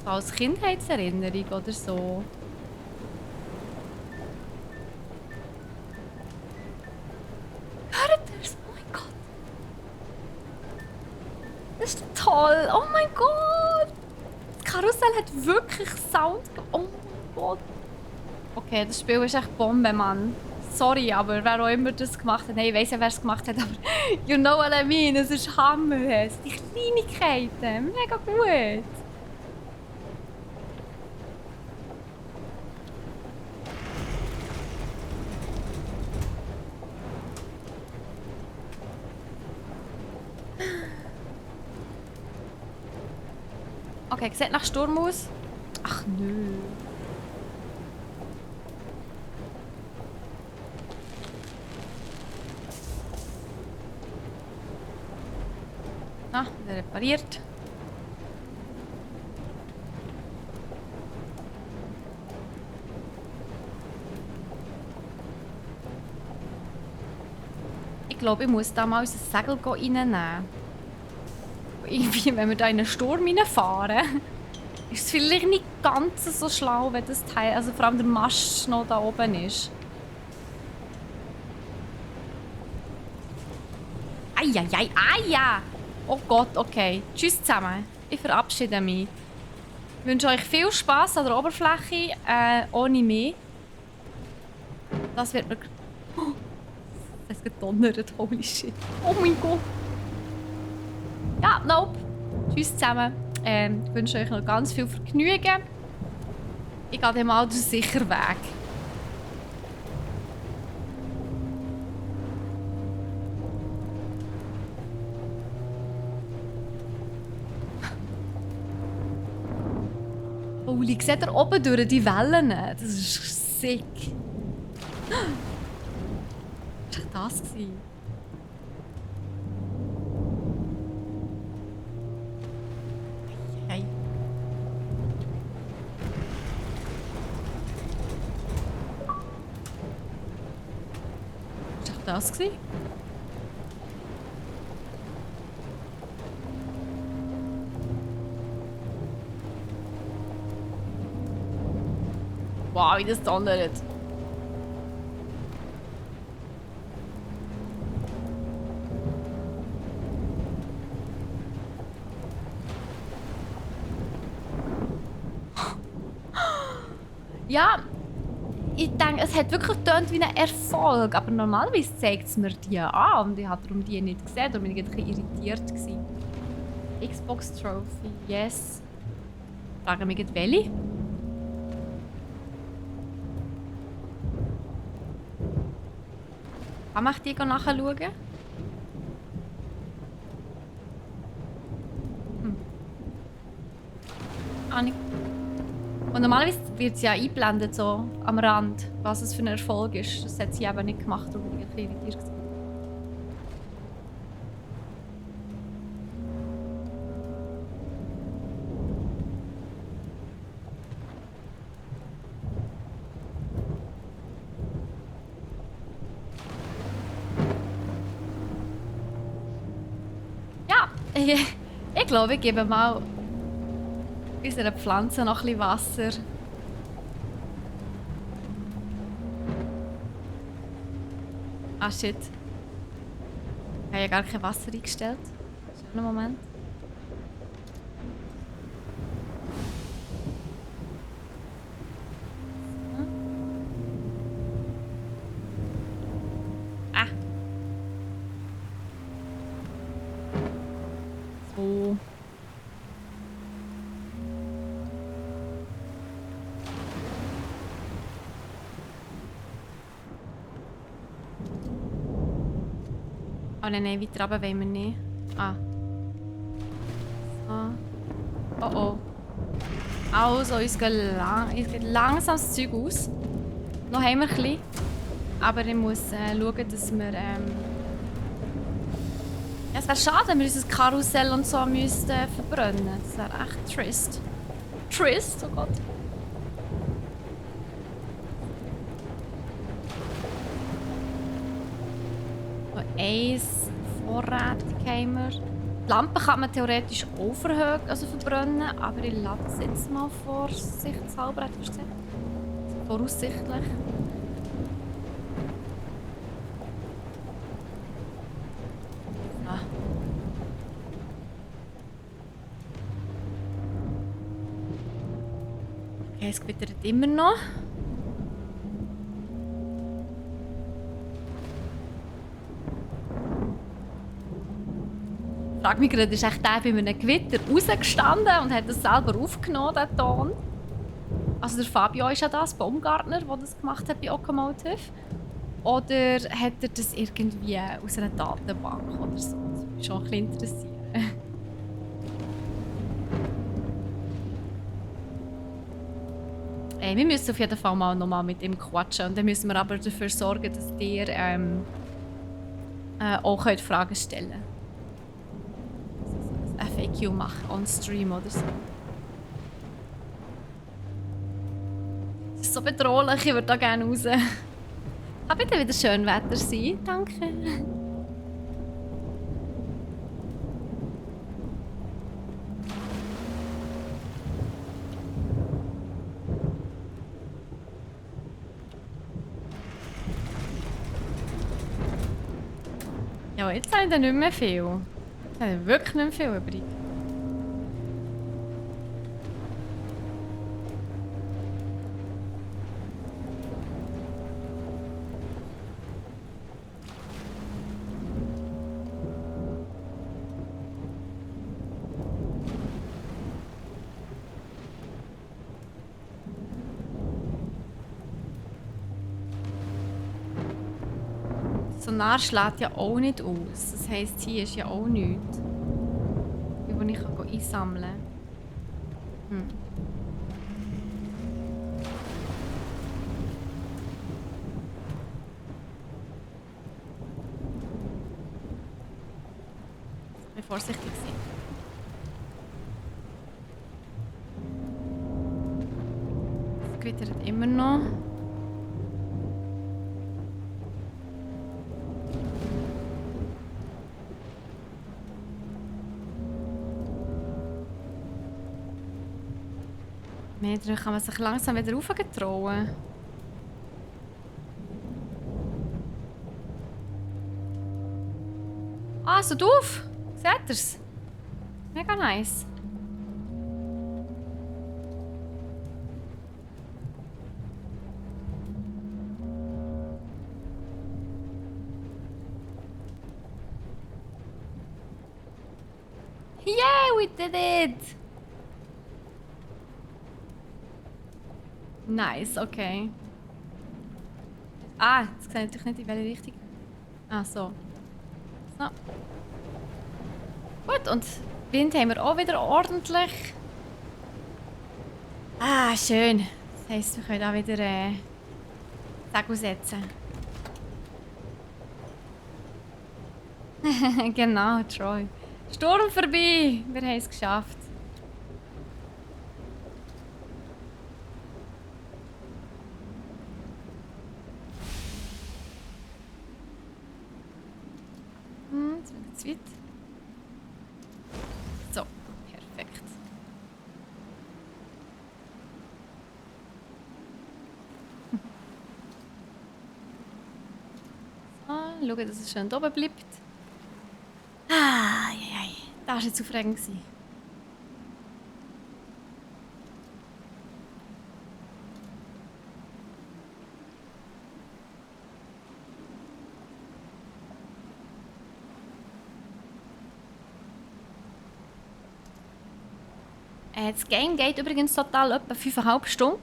So als Kindheitserinnerung oder so. Hört ihr's? Oh mein Gott. Das ist toll. Oh mein Gott. Das Karussell hat wirklich Sound. Oh mein Gott. Okay, das Spiel ist echt Bombe, Mann. Sorry, aber wer auch immer das gemacht hat. Nein, ich weiss ja, wer es gemacht hat, aber you know what I mean. Es ist Hammer. Die Kleinigkeiten. Mega gut. Okay, sieht nach Sturm aus. Ach nö. Ah, der repariert. Ich glaube, ich muss da mal unser Segel reinnehmen. Irgendwie, wenn wir da in einen Sturm reinfahren, ist es vielleicht nicht ganz so schlau, wenn das Teil, also vor allem der Mast noch da oben ist. Eieiei, ja. Oh Gott, okay. Tschüss zusammen. Ich verabschiede mich. Ich wünsche euch viel Spass an der Oberfläche, ohne mich. Das wird mir... Oh, das ist gedonnert, holy shit. Oh mein Gott. Ja, nope. Tschüss zusammen. Ich wünsche euch noch ganz viel Vergnügen. Ich gehe dann mal den sicheren Weg. Oh, ich sehe da oben durch die Wellen. Das ist sick. Was war das? Hey. Was war das? Wow, wie das donnert. Ja, ich denke, es hat wirklich getönt wie ein Erfolg, aber normalerweise zeigt es mir die an und ich habe darum die nicht gesehen, darum bin ich ein bisschen irritiert gewesen. Xbox Trophy, yes. Frage mich jetzt welche? Kann man die nachschauen? Ahnung. Und normalerweise wird es ja eingeblendet, so am Rand, was es für ein Erfolg ist. Das hat sie eben nicht gemacht, und ich war ein bisschen irritiert. Ja, ich glaube, ich gebe mal unserer Pflanze noch ein bisschen Wasser. Ah, shit. Ich habe ja gar kein Wasser eingestellt. Schöner Moment. Ah. So. Oh nein, nein, weiter runter wollen wir nicht. Ah. So. Oh oh. Also, uns geht langsam das Zeug aus. Noch haben wir ein bisschen. Aber ich muss schauen, dass wir... Ja, es wäre schade, wenn wir unser Karussell und so müssten verbrennen. Das wäre echt trist. Trist? Oh Gott. So, eins Vorrätig haben wir. Die Lampe kann man theoretisch auch verhögen, also verbrennen, aber ich lasse es jetzt mal vorsichtshalber, hat gesagt. Voraussichtlich. Ah. Okay, es gewittert immer noch. Ich frage mich gerade, ist echt der bei einem Gewitter rausgestanden und hat das selber aufgenommen, den Ton? Also der Fabio ist ja das, Baumgartner, der das gemacht hat bei Okomotive. Oder hat er das irgendwie aus einer Datenbank oder so? Das würde mich schon ein bisschen interessieren. Wir müssen auf jeden Fall mal nochmal mit ihm quatschen. Und dann müssen wir aber dafür sorgen, dass ihr auch Fragen stellen könnt. FAQ machen, on Stream oder so. Es ist so bedrohlich, ich würde da gerne raus. Kann bitte wieder schön Wetter sein? Danke. Ja, jetzt habe ich dann nicht mehr viel. Jetzt habe ich wirklich nicht mehr viel übrig. Sonar schlägt ja auch nicht aus. Das heisst, hier ist ja auch nichts. Wo ich einsammeln kann. Ich bin vorsichtig sein. Es gewittert immer noch. Dann kann man sich langsam wieder raufgetrauen. Ah, so doof! Seht ihr's? Mega nice. Yeah, we did it! Nice, okay. Ah, jetzt sehe ich natürlich nicht, in welche Richtung. Ah, so. So. Gut, und Wind haben wir auch wieder ordentlich. Ah, schön. Das heisst, wir können da wieder Segel setzen. Genau, Troy. Sturm vorbei! Wir haben es geschafft. Jetzt wird es weit. So, perfekt. So, schauen, dass es schön oben bleibt. Ah, das war jetzt aufregend. Das Game geht übrigens total etwa 5,5 Stunden.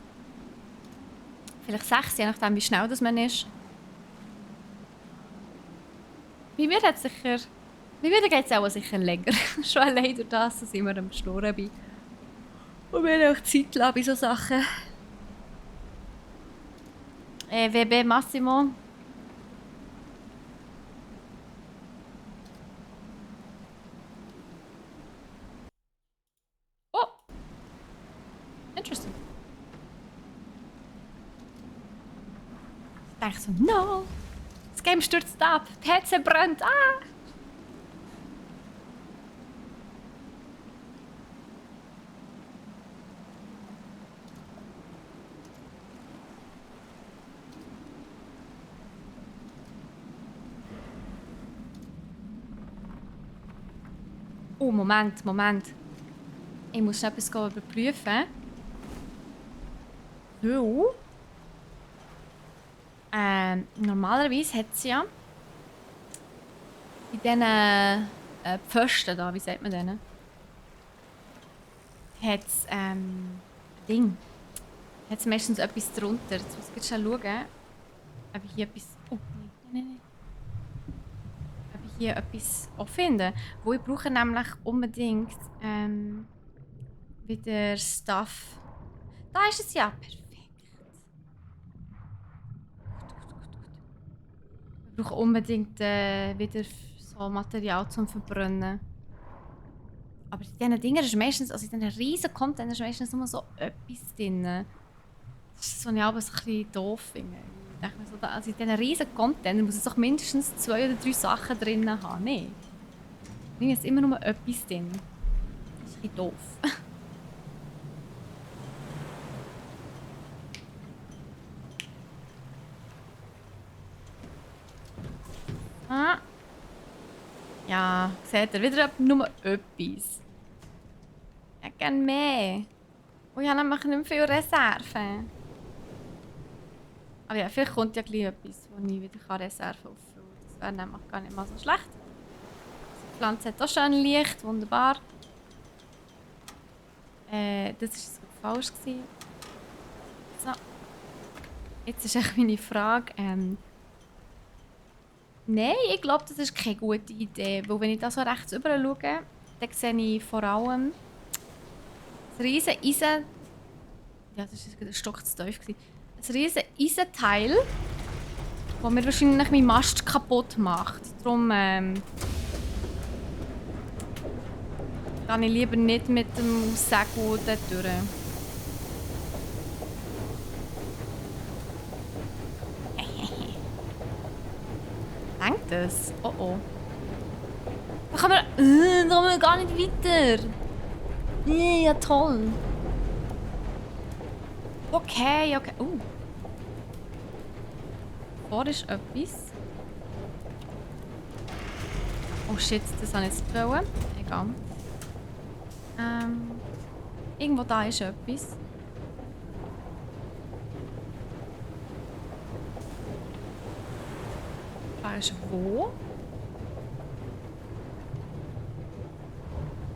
Vielleicht 6, je nachdem wie schnell das man ist. Bei mir geht es auch sicher länger. Schon allein durch das, dass ich immer am Schnurren bin. Und mir auch Zeit lassen bei solchen Sachen. WB Massimo. Oh! Interesting. Ich denke so, no! Das Game stürzt ab. PC brennt. Ah! Oh, Moment. Ich muss noch etwas überprüfen. Weil... normalerweise hat es ja... in diesen Pfosten da, wie sagt man denen? Hat es Ding. Hat es meistens etwas drunter. Jetzt muss ich schnell schauen, ob ich hier etwas... Oh, nein. Ob ich hier etwas auch finde. Wo ich brauche nämlich unbedingt wieder Stuff. Da ist es ja. Perfekt. Ich brauche unbedingt wieder so Material zum Verbrennen. Aber in diesen Dingen ist meistens, also in diesen riesen Containern ist meistens nur so etwas drin. Das ist so, ich so ein bisschen doof finde. Ich denke mir so, also in diesen riesen Containern muss es doch mindestens 2 oder 3 Sachen drin haben. Nein. Irgendwie ist immer nur etwas drin. Das ist ein bisschen doof. Ah. Ja, seht ihr, wieder nur etwas. Ich hätte gerne mehr. Und ich habe nämlich nicht mehr viel Reserven. Aber ja, vielleicht kommt ja gleich etwas, wo ich wieder Reserven auffüllen kann. Das wäre nämlich gar nicht mal so schlecht. Die Pflanze hat auch schön Licht, wunderbar. Das war falsch. So. Jetzt ist echt meine Frage. Nein, ich glaube, das ist keine gute Idee. Weil wenn ich da so rechts rüber schaue, dann sehe ich vor allem das riesen Eisen... Ja, das war ein Stock zu tief. Ein riesen Eisenteil, das mir wahrscheinlich meinen Mast kaputt macht. Darum gehe ich lieber nicht mit dem Segel dort durch. Denkt das? Oh oh. Da kann man gar nicht weiter. Ja, toll. Okay. Vor ist etwas. Oh shit, das habe ich jetzt wollen. Egal. Irgendwo da ist etwas. Da ist wo?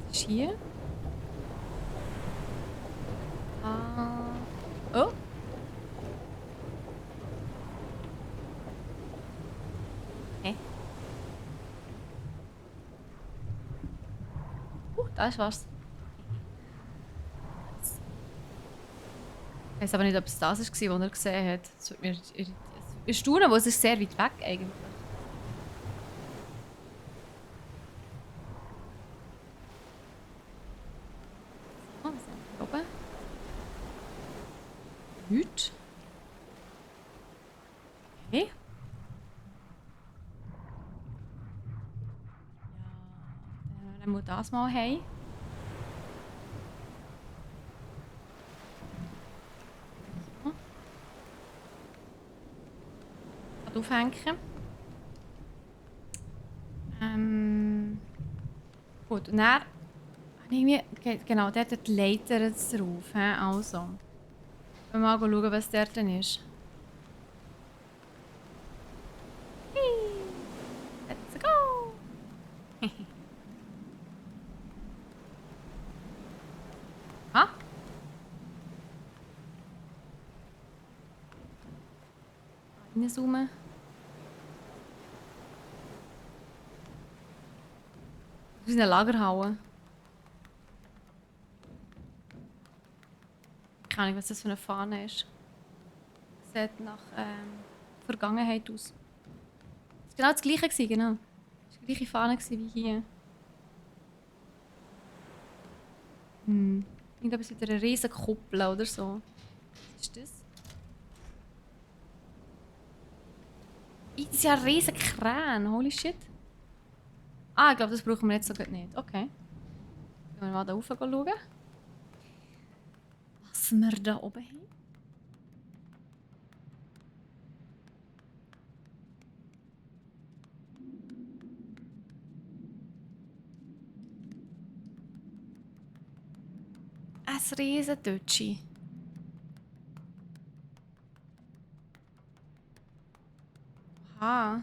Das ist hier. Oh. Hä? da ist was. Ich weiß aber nicht, ob es das war, was er gesehen hat. Es würde mich erstaunen, weil es ist sehr weit weg eigentlich. Oh, was haben wir hier oben? Nichts. Okay. Ja, dann muss das mal heim. So. Kann aufhängen. Gut, und dann... Irgendwie, genau, dort hat die Leiter jetzt drauf. He? Also. Wir mal schauen, was dort denn ist. Let's go! Ah? Reinzoomen. Das ist eine Lagerhalle. Keine Ahnung, was das für eine Fahne ist. Sieht nach Vergangenheit aus. Das war genau das gleiche, genau. Das war die gleiche Fahne wie hier. Irgendetwas mit einer riesen Kuppel oder so. Was ist das? Das ist ja ein riesen Kran, holy shit. Ah, ich glaube, das brauchen wir jetzt so gut nicht. Okay. Gehen wir mal da rauf schauen. Was wir da oben haben. Ein riesen Dötschi. Aha.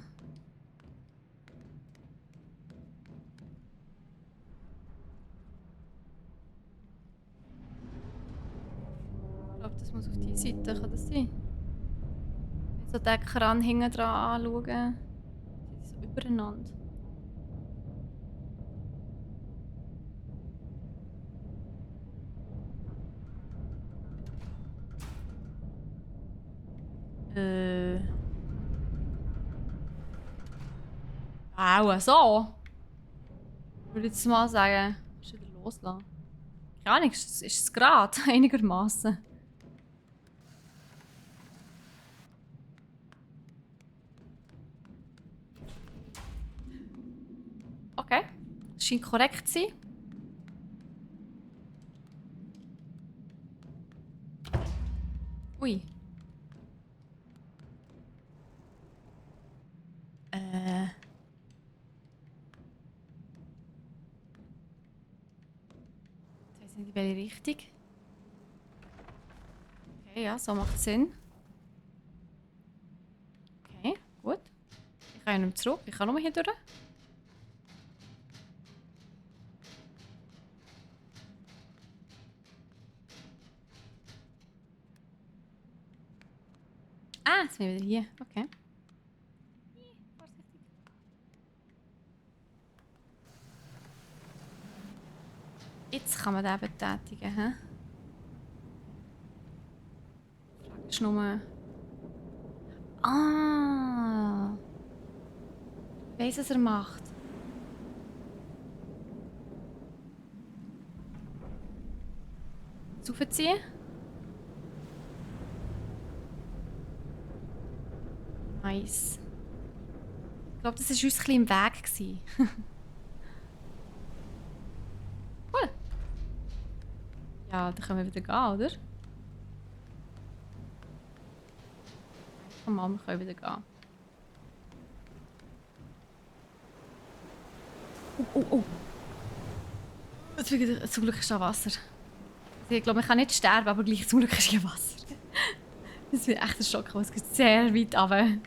Ich glaube, das muss auf die Seite, kann das sein? So den Kran hinten dran anschauen. Die sind so übereinander. Auch so. Würde ich jetzt mal sagen. Ist wieder loslassen. Keine Ahnung, ist es gerade einigermaßen. Okay. Das scheint korrekt zu sein. Ui. Ich weiß nicht, in welche Richtung. Okay, ja, so macht Sinn. Okay, gut. Ich kann ja nicht mehr zurück. Ich kann nur hier durch. Ah, jetzt sind wir wieder hier. Okay. Vorsichtig. Jetzt kann man den betätigen. He? Die Frage ist nur... Ah! Ich weiss, was er macht. Aufziehen. Nice. Ich glaube, das war uns ein bisschen im Weg gewesen. Cool. Ja, dann können wir wieder gehen, oder? Komm mal, wir können wieder gehen. Oh. Zum Glück ist da Wasser. Ich glaube, man kann nicht sterben, aber gleich zum Glück ist hier Wasser. Das wird echt ein Schock, es geht sehr weit runter.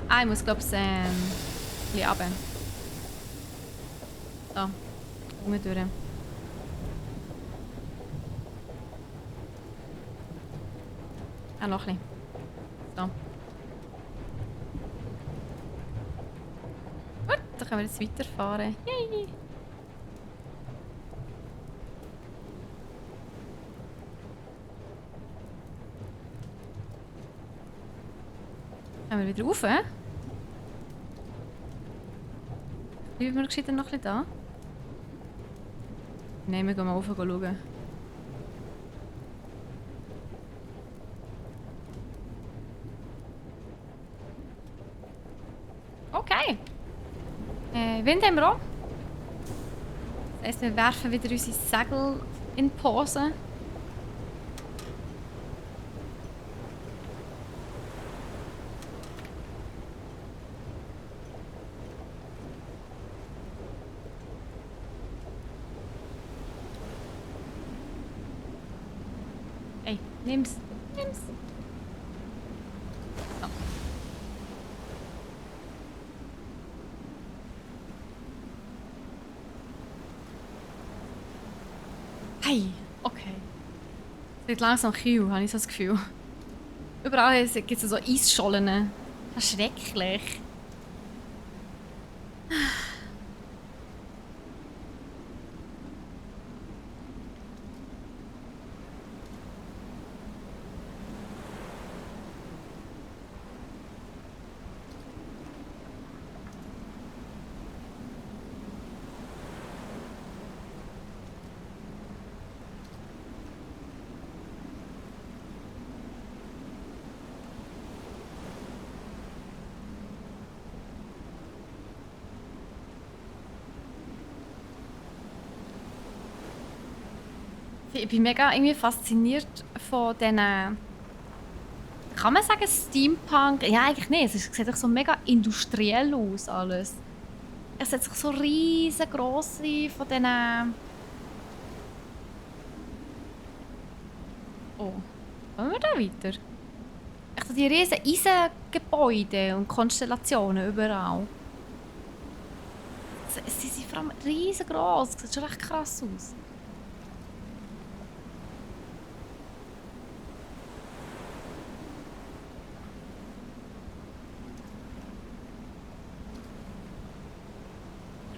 Ah, ich muss glaube ich ein bisschen runter. So, unten durch. noch ein bisschen. So. Gut, dann können wir jetzt weiterfahren. Yay! Können wir wieder rauf? Bleiben wir gescheiter noch ein bisschen da? Nein, wir gehen mal rauf schauen. Okay. Wind haben wir auch. Das heisst, wir werfen wieder unsere Segel in die Pose. Ey, nimm's. Nimm's. So. Hey, okay. Es wird langsam kühl, habe ich so das Gefühl. Überall gibt es so Eisschollen. Das ist schrecklich. Ich bin mega irgendwie fasziniert von diesen. Kann man sagen Steampunk? Ja, eigentlich nicht. Es sieht doch so mega industriell aus alles. Es sieht sich so riesengroße von diesen. Oh, kommen wir da weiter? Echt so die riesen Eisengebäude und Konstellationen überall. Sie sind vor allem riesengroß. Das sieht schon recht krass aus.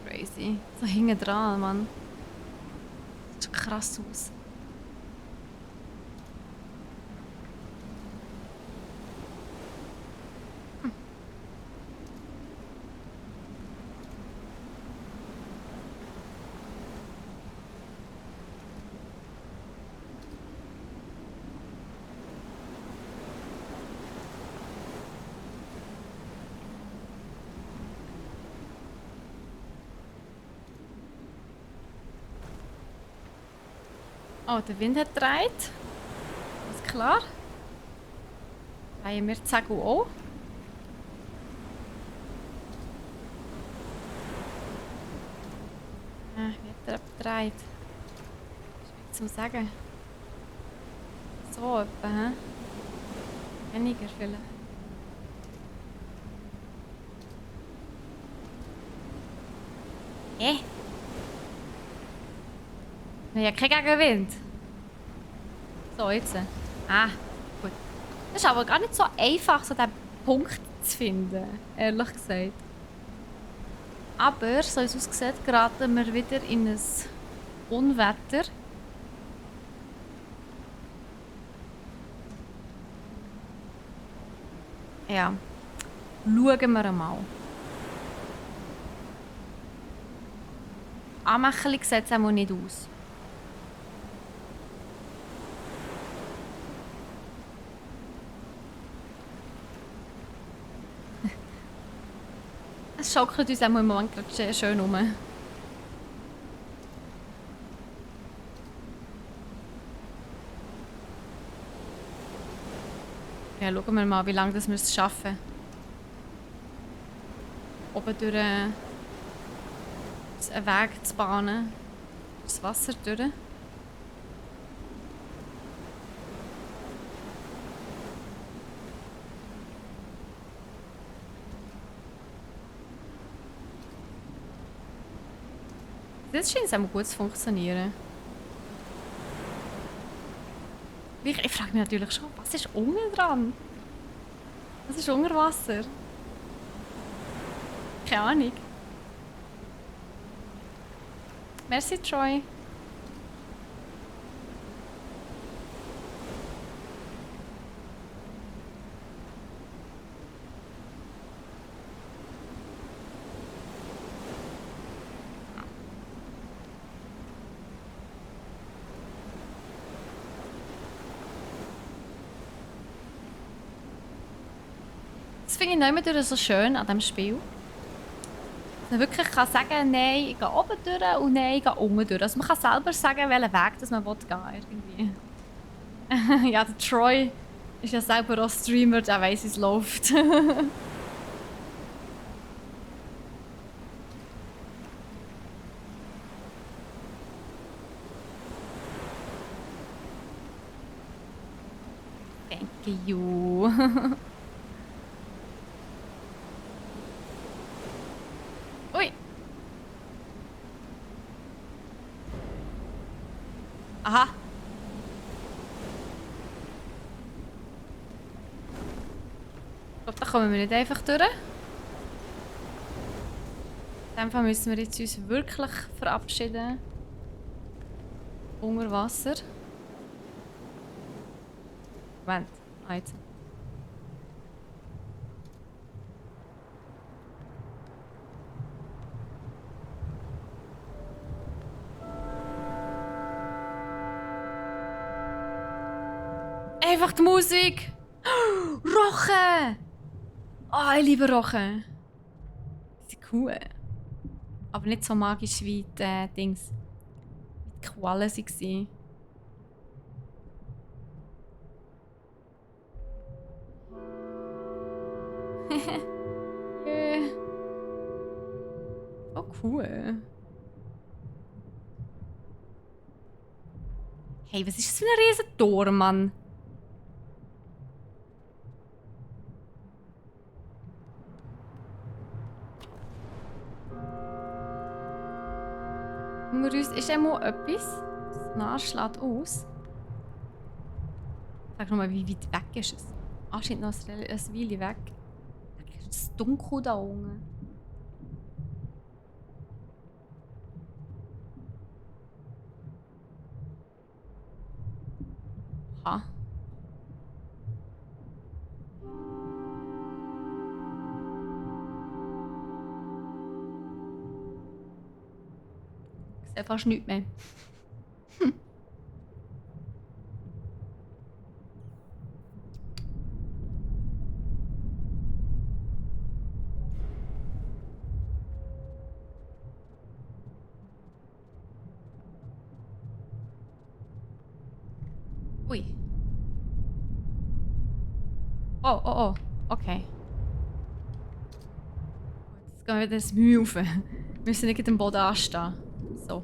Crazy. So hinten dran, Mann. Das sieht schon krass aus. Oh, der Wind hat gedreht. Ist klar. Drehen wir die Segel auch. Wie hat er gedreht? Schwierig zu sagen. So etwa, hä? Weniger vielleicht. Wir haben ja keinen Gegenwind. So, jetzt. Ah, gut. Das ist aber gar nicht so einfach, so diesen Punkt zu finden, ehrlich gesagt. Aber, so wie es aussieht, geraten wir wieder in ein Unwetter. Ja, schauen wir mal. Anmächerlich sieht es auch nicht aus. Es schaukelt uns auch im Moment gerade schön rum. Ja, schauen wir mal, wie lange wir es schaffen. Oben durch einen Weg zu bahnen. Das Wasser durch. Jetzt scheint es auch gut zu funktionieren. Ich frage mich natürlich schon, was ist unten dran? Was ist unter Wasser? Keine Ahnung. Merci, Troy. Das finde ich nicht mehr so schön an diesem Spiel. Dass man wirklich kann sagen, nein, ich gehe oben durch und nein, ich gehe unten durch. Also man kann selber sagen, welchen Weg das man gehen will. Ja, der Troy ist ja selber auch Streamer, der weiss, wie es läuft. Thank you. Ui. Aha. Ich glaube, da kommen wir nicht einfach durch. In dem Fall müssen wir jetzt uns wirklich verabschieden. Unter Wasser. Moment. Ah, jetzt. Einfach die Musik! Rochen! Oh, ich liebe Rochen. Sie sind cool. Aber nicht so magisch wie die Dings. Wie die Qualen waren. Oh, cool. Hey, was ist das für ein riesen Tor, Mann? Ist einmal etwas? Das Nas schlägt aus. Sag noch mal, wie weit weg ist es? Anscheinend noch ein Weile weg. Es ist dunkel da unten. Aha. Ich sehe fast nichts mehr. Ui. Oh, oh, oh. Okay. Jetzt gehen wir wieder ins Mühe rauf. Wir müssen nicht am Boden anstehen. So.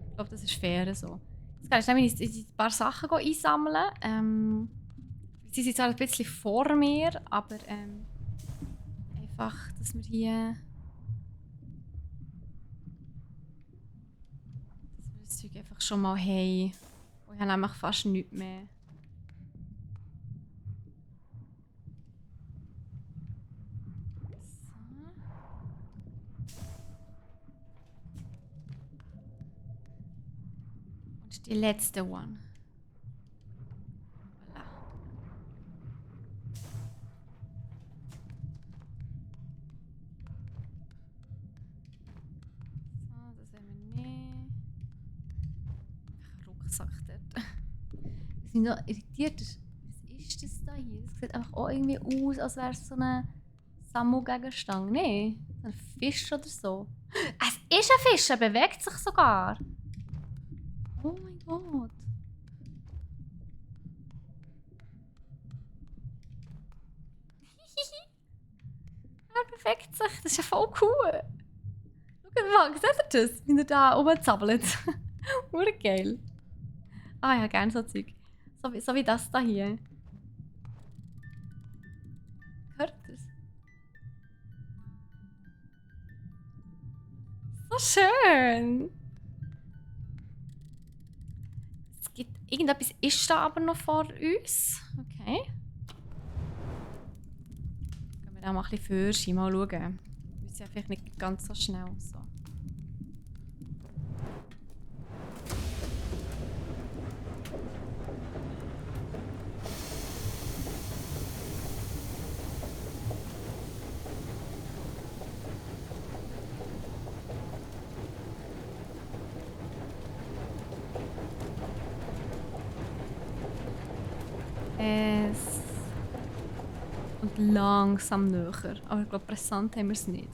Ich glaube, das ist fair so. Jetzt kann ich nämlich ein paar Sachen einsammeln. Sie sind zwar ein bisschen vor mir, aber einfach, dass wir hier... Dass wir das Zeug einfach schon mal haben. Und ich habe nämlich fast nichts mehr. Die letzte One. Voilà. So, das haben wir nicht. Ein Rucksack dort. Ich bin noch irritiert. Was ist das da hier? Das sieht einfach auch irgendwie aus, als wäre es so eine Sammelgegenstand. Nein, ein Fisch oder so. Es ist ein Fisch, er bewegt sich sogar. Oh mein Gott. Er bewegt sich, das ist ja voll cool. Schau mal, seht ihr das? Wie er da rumzappelt. Urgeil. Ah ja, gerne so Zeug. So wie das da hier. Hört ihr es? So schön. Es gibt Irgendetwas ist da aber noch vor uns. Okay. Gehen wir da mal ein bisschen für, mal schauen. Wir sind ja vielleicht nicht ganz so schnell. So. Es und langsam näher. Aber ich glaube, pressant haben wir es nicht.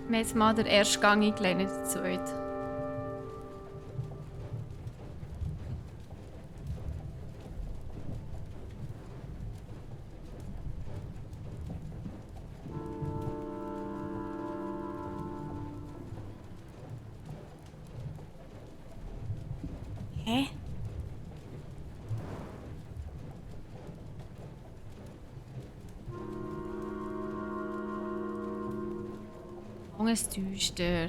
Wir haben jetzt mal den ersten Gang eingelegt, nicht den zweiten. Hä? Düster.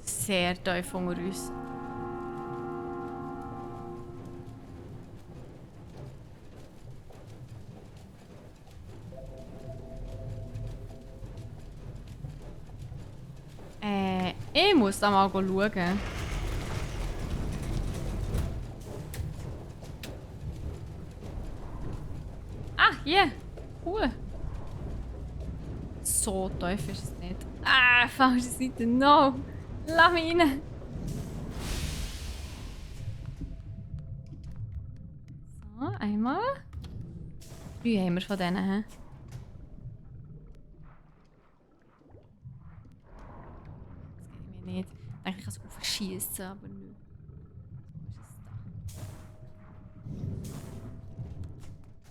Sehr tief unter uns. Ich muss da mal schauen. Ah, hier! Cool! So tief ist es nicht. Ah, falsche Seite. No! Lass mich rein! So, einmal. 3 haben wir von denen. He? Das geht mir nicht. Ich denke, ich kann es aufschießen, aber nicht. Wo ist es da?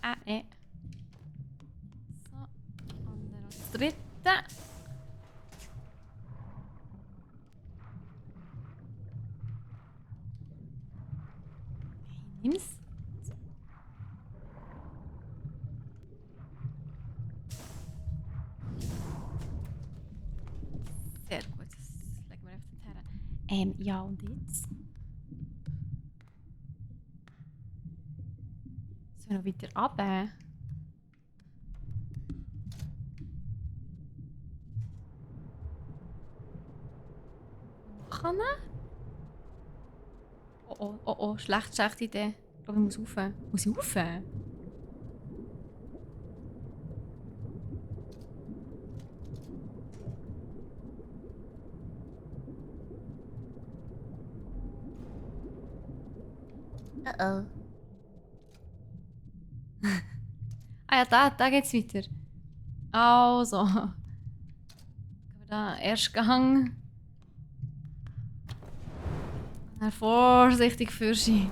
Ah, ne. So, und dann noch das dritte. Nimm's. Sehr gut, das legen wir einfach her. Ja, und jetzt? Sollen wir noch weiter runter? Machen wir? Oh oh, oh oh, schlechte Idee. Ich glaube, ich muss rauf. Muss ich rauf? Oh. Ah ja, da geht's weiter. Also. Gehen wir da, erst Gang. Dann vorsichtig für sie.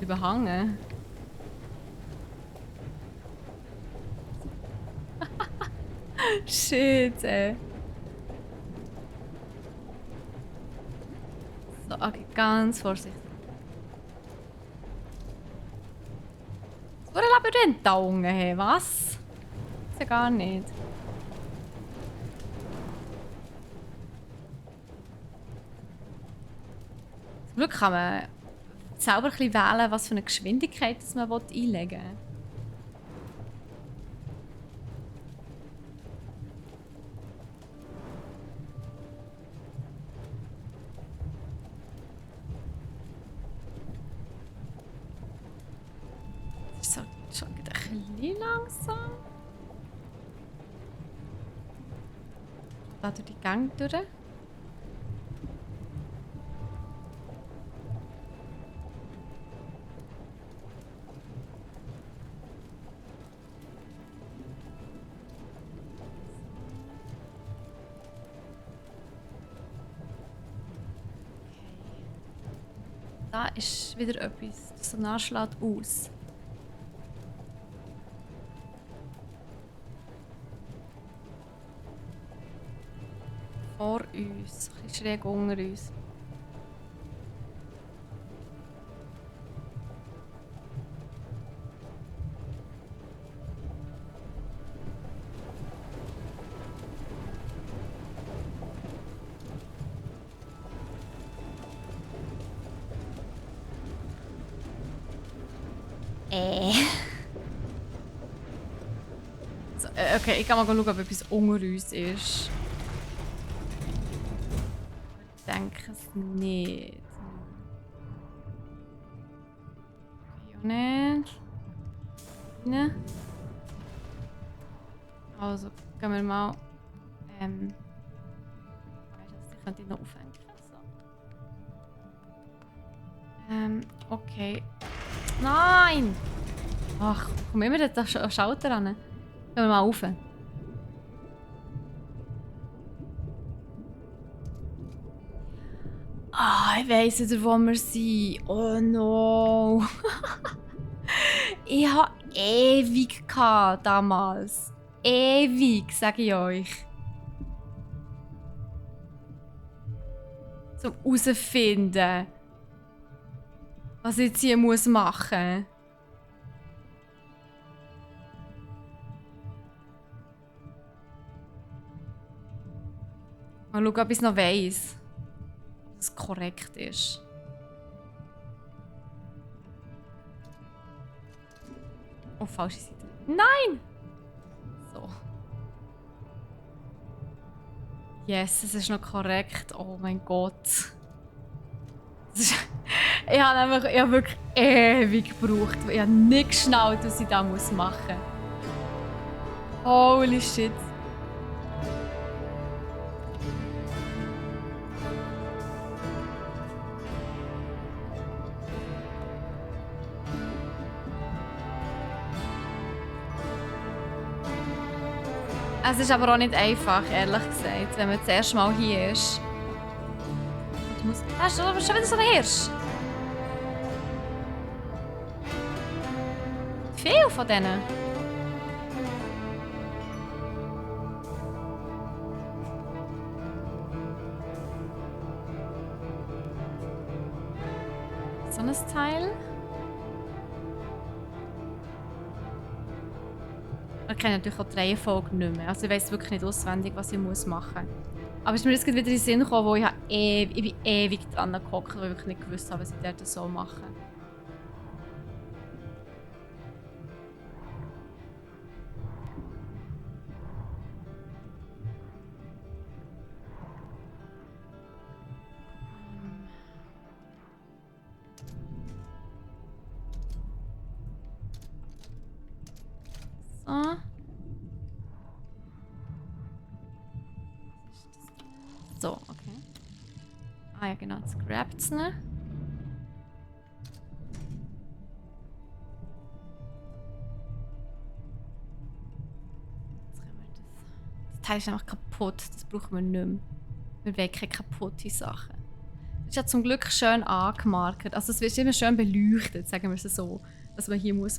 Überhangen. Shit, ey. So, okay, ganz vorsichtig. So ein Labyrinth da unten, hey, was? Das ist ja gar nicht. Zum Glück kann man selber ein bisschen wählen, was für eine Geschwindigkeit das man einlegen will. Das ist halt schon wieder ein bisschen langsam. Da durch die Gänge durch. Da ist wieder etwas. Das Sonar schlägt aus. Vor uns. Ein bisschen schräg unter uns. So, okay, ich kann mal schauen, ob etwas unter uns ist. Ich denke es nicht. Okay, auch nicht. Rein. Also, gehen wir mal. Ich könnte ihn noch aufhängen. So. Okay. Nein! Ach, komm immer den Schalter ran. Gehen wir mal rauf. Ah, ich weiss wieder, wo wir sind. Oh no. Ich hatte ewig damals. Ewig, sage ich euch. Zum herausfinden, was ich jetzt hier machen muss. Mal schauen, ob ich es noch weiss. Ob es korrekt ist. Oh, falsche Seite. Nein! So. Yes, es ist noch korrekt. Oh mein Gott. Ich habe wirklich ewig gebraucht. Ich habe nicht geschnallt, was ich da machen muss. Holy shit. Es ist aber auch nicht einfach, ehrlich gesagt, wenn man das erste Mal hier ist. Das ist schon wieder so ein Hirsch. Viel von denen. So ein Teil. Ich kenne natürlich auch die Reihenfolge nicht mehr. Also ich weiss wirklich nicht auswendig, was ich machen muss. Aber es ist mir jetzt wieder in den Sinn gekommen, wo ich bin ewig dran gehockt, weil ich wirklich nicht gewusst habe, was ich dort so mache. So. So, okay. Ah ja, genau, jetzt grabt es nicht. Jetzt können wir das Teil ist einfach kaputt, das brauchen wir nicht mehr. Wir wollen keine kaputte Sachen. Das ist ja zum Glück schön angemarkert. Also es wird immer schön beleuchtet, sagen wir es so, was man hier machen muss.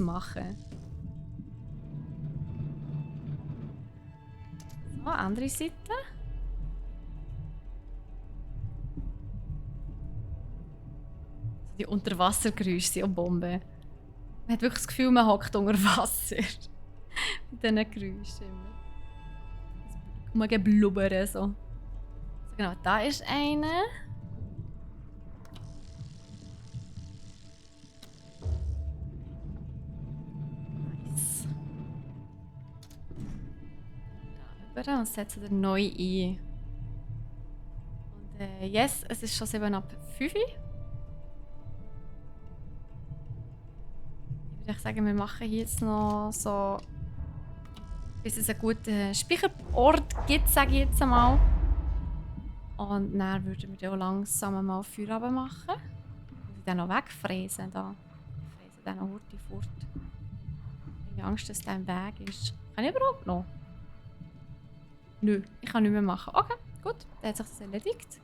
So, andere Seite. Die Unterwassergeräusche sind auch Bomben. Man hat wirklich das Gefühl, man hockt unter Wasser. Mit diesen Geräuschen immer. Man geblubbern so. So. Genau, da ist eine. Nice. Da rüber und setzen wir neu ein. Und yes, es ist schon 7 ab 5. Ich sage, wir machen hier jetzt noch so, bis es einen guten Speicherort gibt, sage ich jetzt einmal. Und dann würden wir dann auch langsam mal Feierabend machen. Muss ich dann noch wegfräsen da. Ich fräse dann noch Hurti fort. Ich habe Angst, dass der im Weg ist. Kann ich überhaupt noch? Nö, ich kann nicht mehr machen. Okay, gut, dann hat sich das erledigt.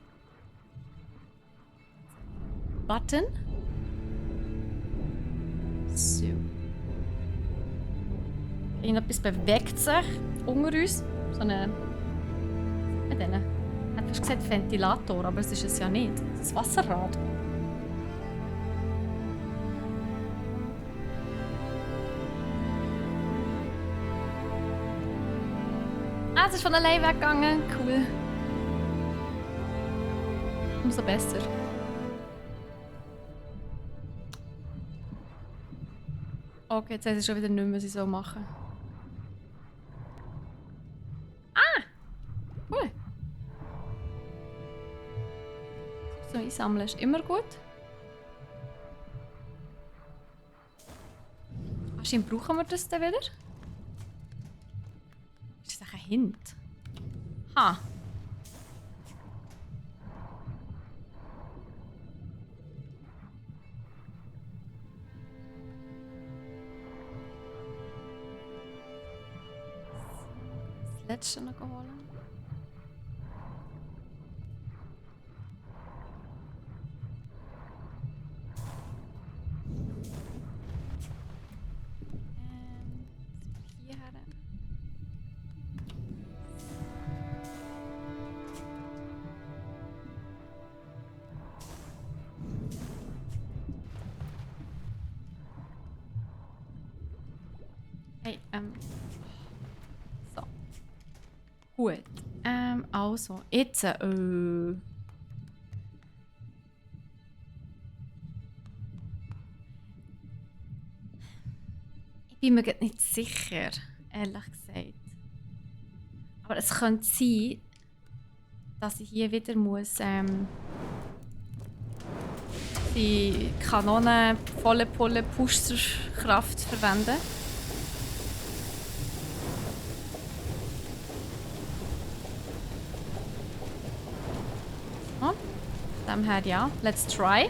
Button. So. Irgendetwas bewegt sich unter uns. So eine. Mit denen. Hat fast gesagt Ventilator, aber es ist es ja nicht. Das Wasserrad. Ah, es ist von allein weggegangen. Cool. Umso besser. Okay, jetzt weiß ich schon wieder nicht mehr, was ich so machen. Ah! Cool. So einsammeln ist immer gut. Anscheinend brauchen wir das dann wieder. Ist das ein Hint? Ha! Das letzte noch holen. Hierher. Hey, so. Gut. Also, jetzt, ich bin mir grad nicht sicher, ehrlich gesagt. Aber es könnte sein, dass ich hier wieder muss, die Kanone volle Pulle Pusterkraft verwenden. So. Von dem her ja, let's try.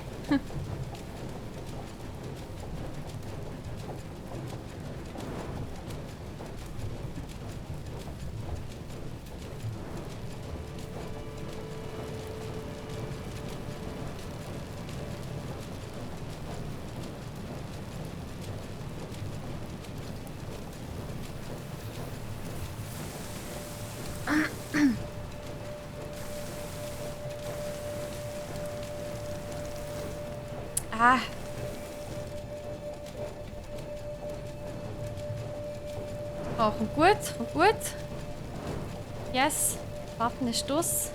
Ah. Oh, kommt gut, kommt gut. Yes, Button ist aus.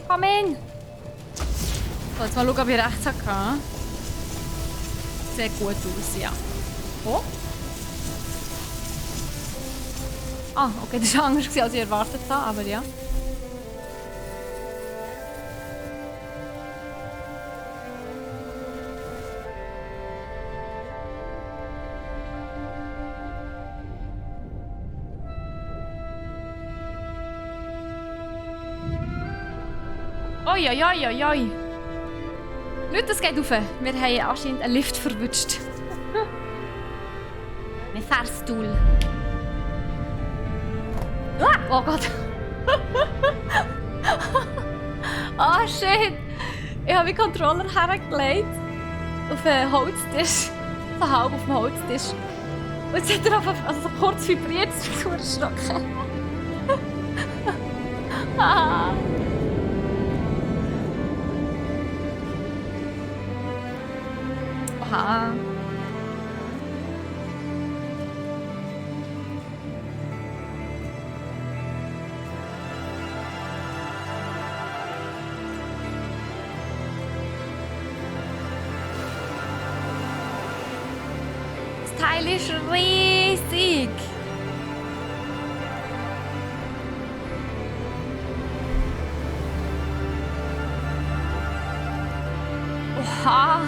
Komm in! So, jetzt mal schauen, ob ich rechts hatte. Sieht gut aus, ja. Oh. Ah, okay, das war anders, als ich erwartet habe, aber ja. Oi, oi, oi, oi, oi. Leute, es geht rauf. Wir haben anscheinend einen Lift verwünscht. Ein Fahrstuhl. Ah, oh Gott. Ah, shit. Ich habe meinen Controller hergelegt. Auf einen Holztisch. So halb auf dem Holztisch. Und jetzt hat er einfach so kurz vibriert. Das ist so erschrocken. Ah. Oha. Das Teil ist riesig. Oha.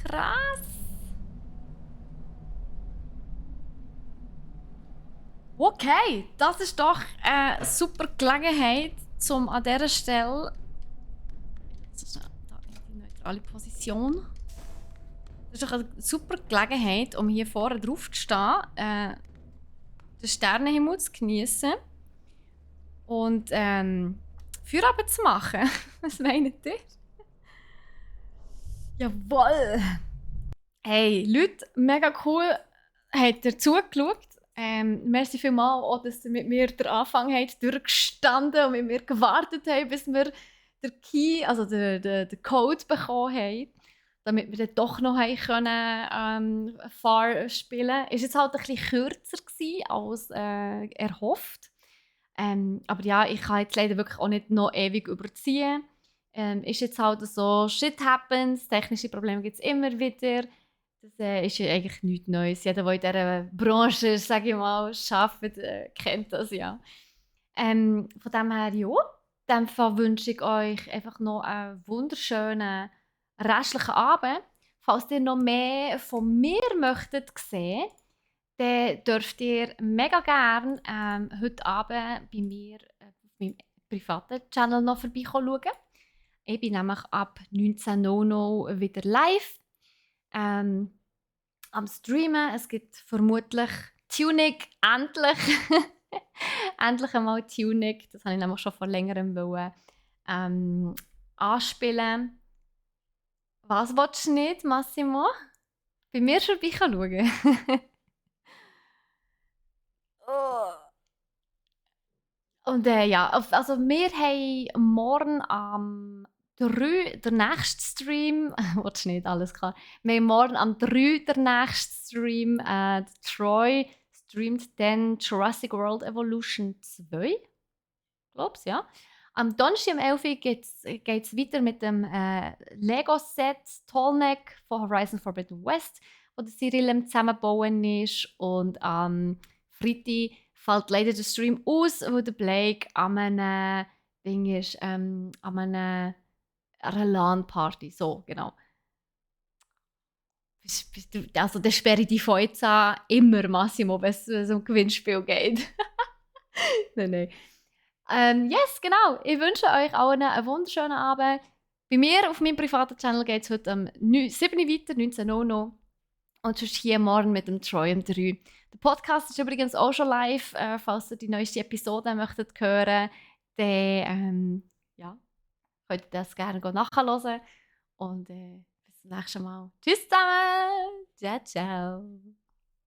Krass. Okay, das ist doch eine super Gelegenheit, um an dieser Stelle. Das ist da in die neutrale Position. Das ist doch eine super Gelegenheit, um hier vorne drauf zu stehen. den Sternenhimmel zu genießen und Feierabend zu machen. Was meint ihr? Jawohl! Hey, Leute, mega cool, habt ihr zugeschaut. Merci vielmals auch, dass ihr mit mir den Anfang habt durchgestanden und mit mir gewartet habt, bis wir den Key, also den Code bekommen haben, damit wir dann doch noch haben können, Far spielen. Ist jetzt halt ein bisschen kürzer gewesen als erhofft. Aber ja, ich kann jetzt leider wirklich auch nicht noch ewig überziehen. Ist jetzt halt so, shit happens, technische Probleme gibt es immer wieder. Das ist ja eigentlich nichts Neues. Jeder, der in dieser Branche, sage ich mal, arbeitet, kennt das ja. Von dem her, ja, in dem Fall wünsche ich euch einfach noch einen wunderschönen restlichen Abend. Falls ihr noch mehr von mir möchtet sehen, dann dürft ihr mega gerne heute Abend bei mir auf meinem privaten Channel noch vorbeischauen. Ich bin nämlich ab 19.00 Uhr wieder live am Streamen. Es gibt vermutlich Tunic, endlich. Endlich einmal Tunic. Das habe ich nämlich schon vor längerem wollen, anspielen. Was willst du nicht, Massimo? Bei mir schon vorbeischauen. Oh. Und ja, also wir haben morgen am 3 den nächsten Stream. Willst du nicht, alles klar. Wir haben morgen am 3 den nächsten Stream. Troy streamt dann Jurassic World Evolution 2. Glaub's, ja. Am Donnerstag um 11 Uhr geht es weiter mit dem Lego-Set Tallneck von Horizon Forbidden West, wo der Cyril am Zusammenbauen ist. Und am Freitag fällt leider der Stream aus, wo der Blake an einem Ding ist, an einer LAN-Party. So, genau. Also, dann sperre ich die von jetzt an immer, Massimo, wenn es um Gewinnspiel geht. Nein. Yes, genau. Ich wünsche euch allen einen wunderschönen Abend. Bei mir auf meinem privaten Channel geht es heute am 7. weiter, 19.00. Und sonst hier morgen mit dem Troy um 3. Der Podcast ist übrigens auch schon live. Falls ihr die neueste Episode möchtet hören, dann ja, könnt ihr das gerne nachhören. Und bis zum nächsten Mal. Tschüss zusammen. Ciao, ciao.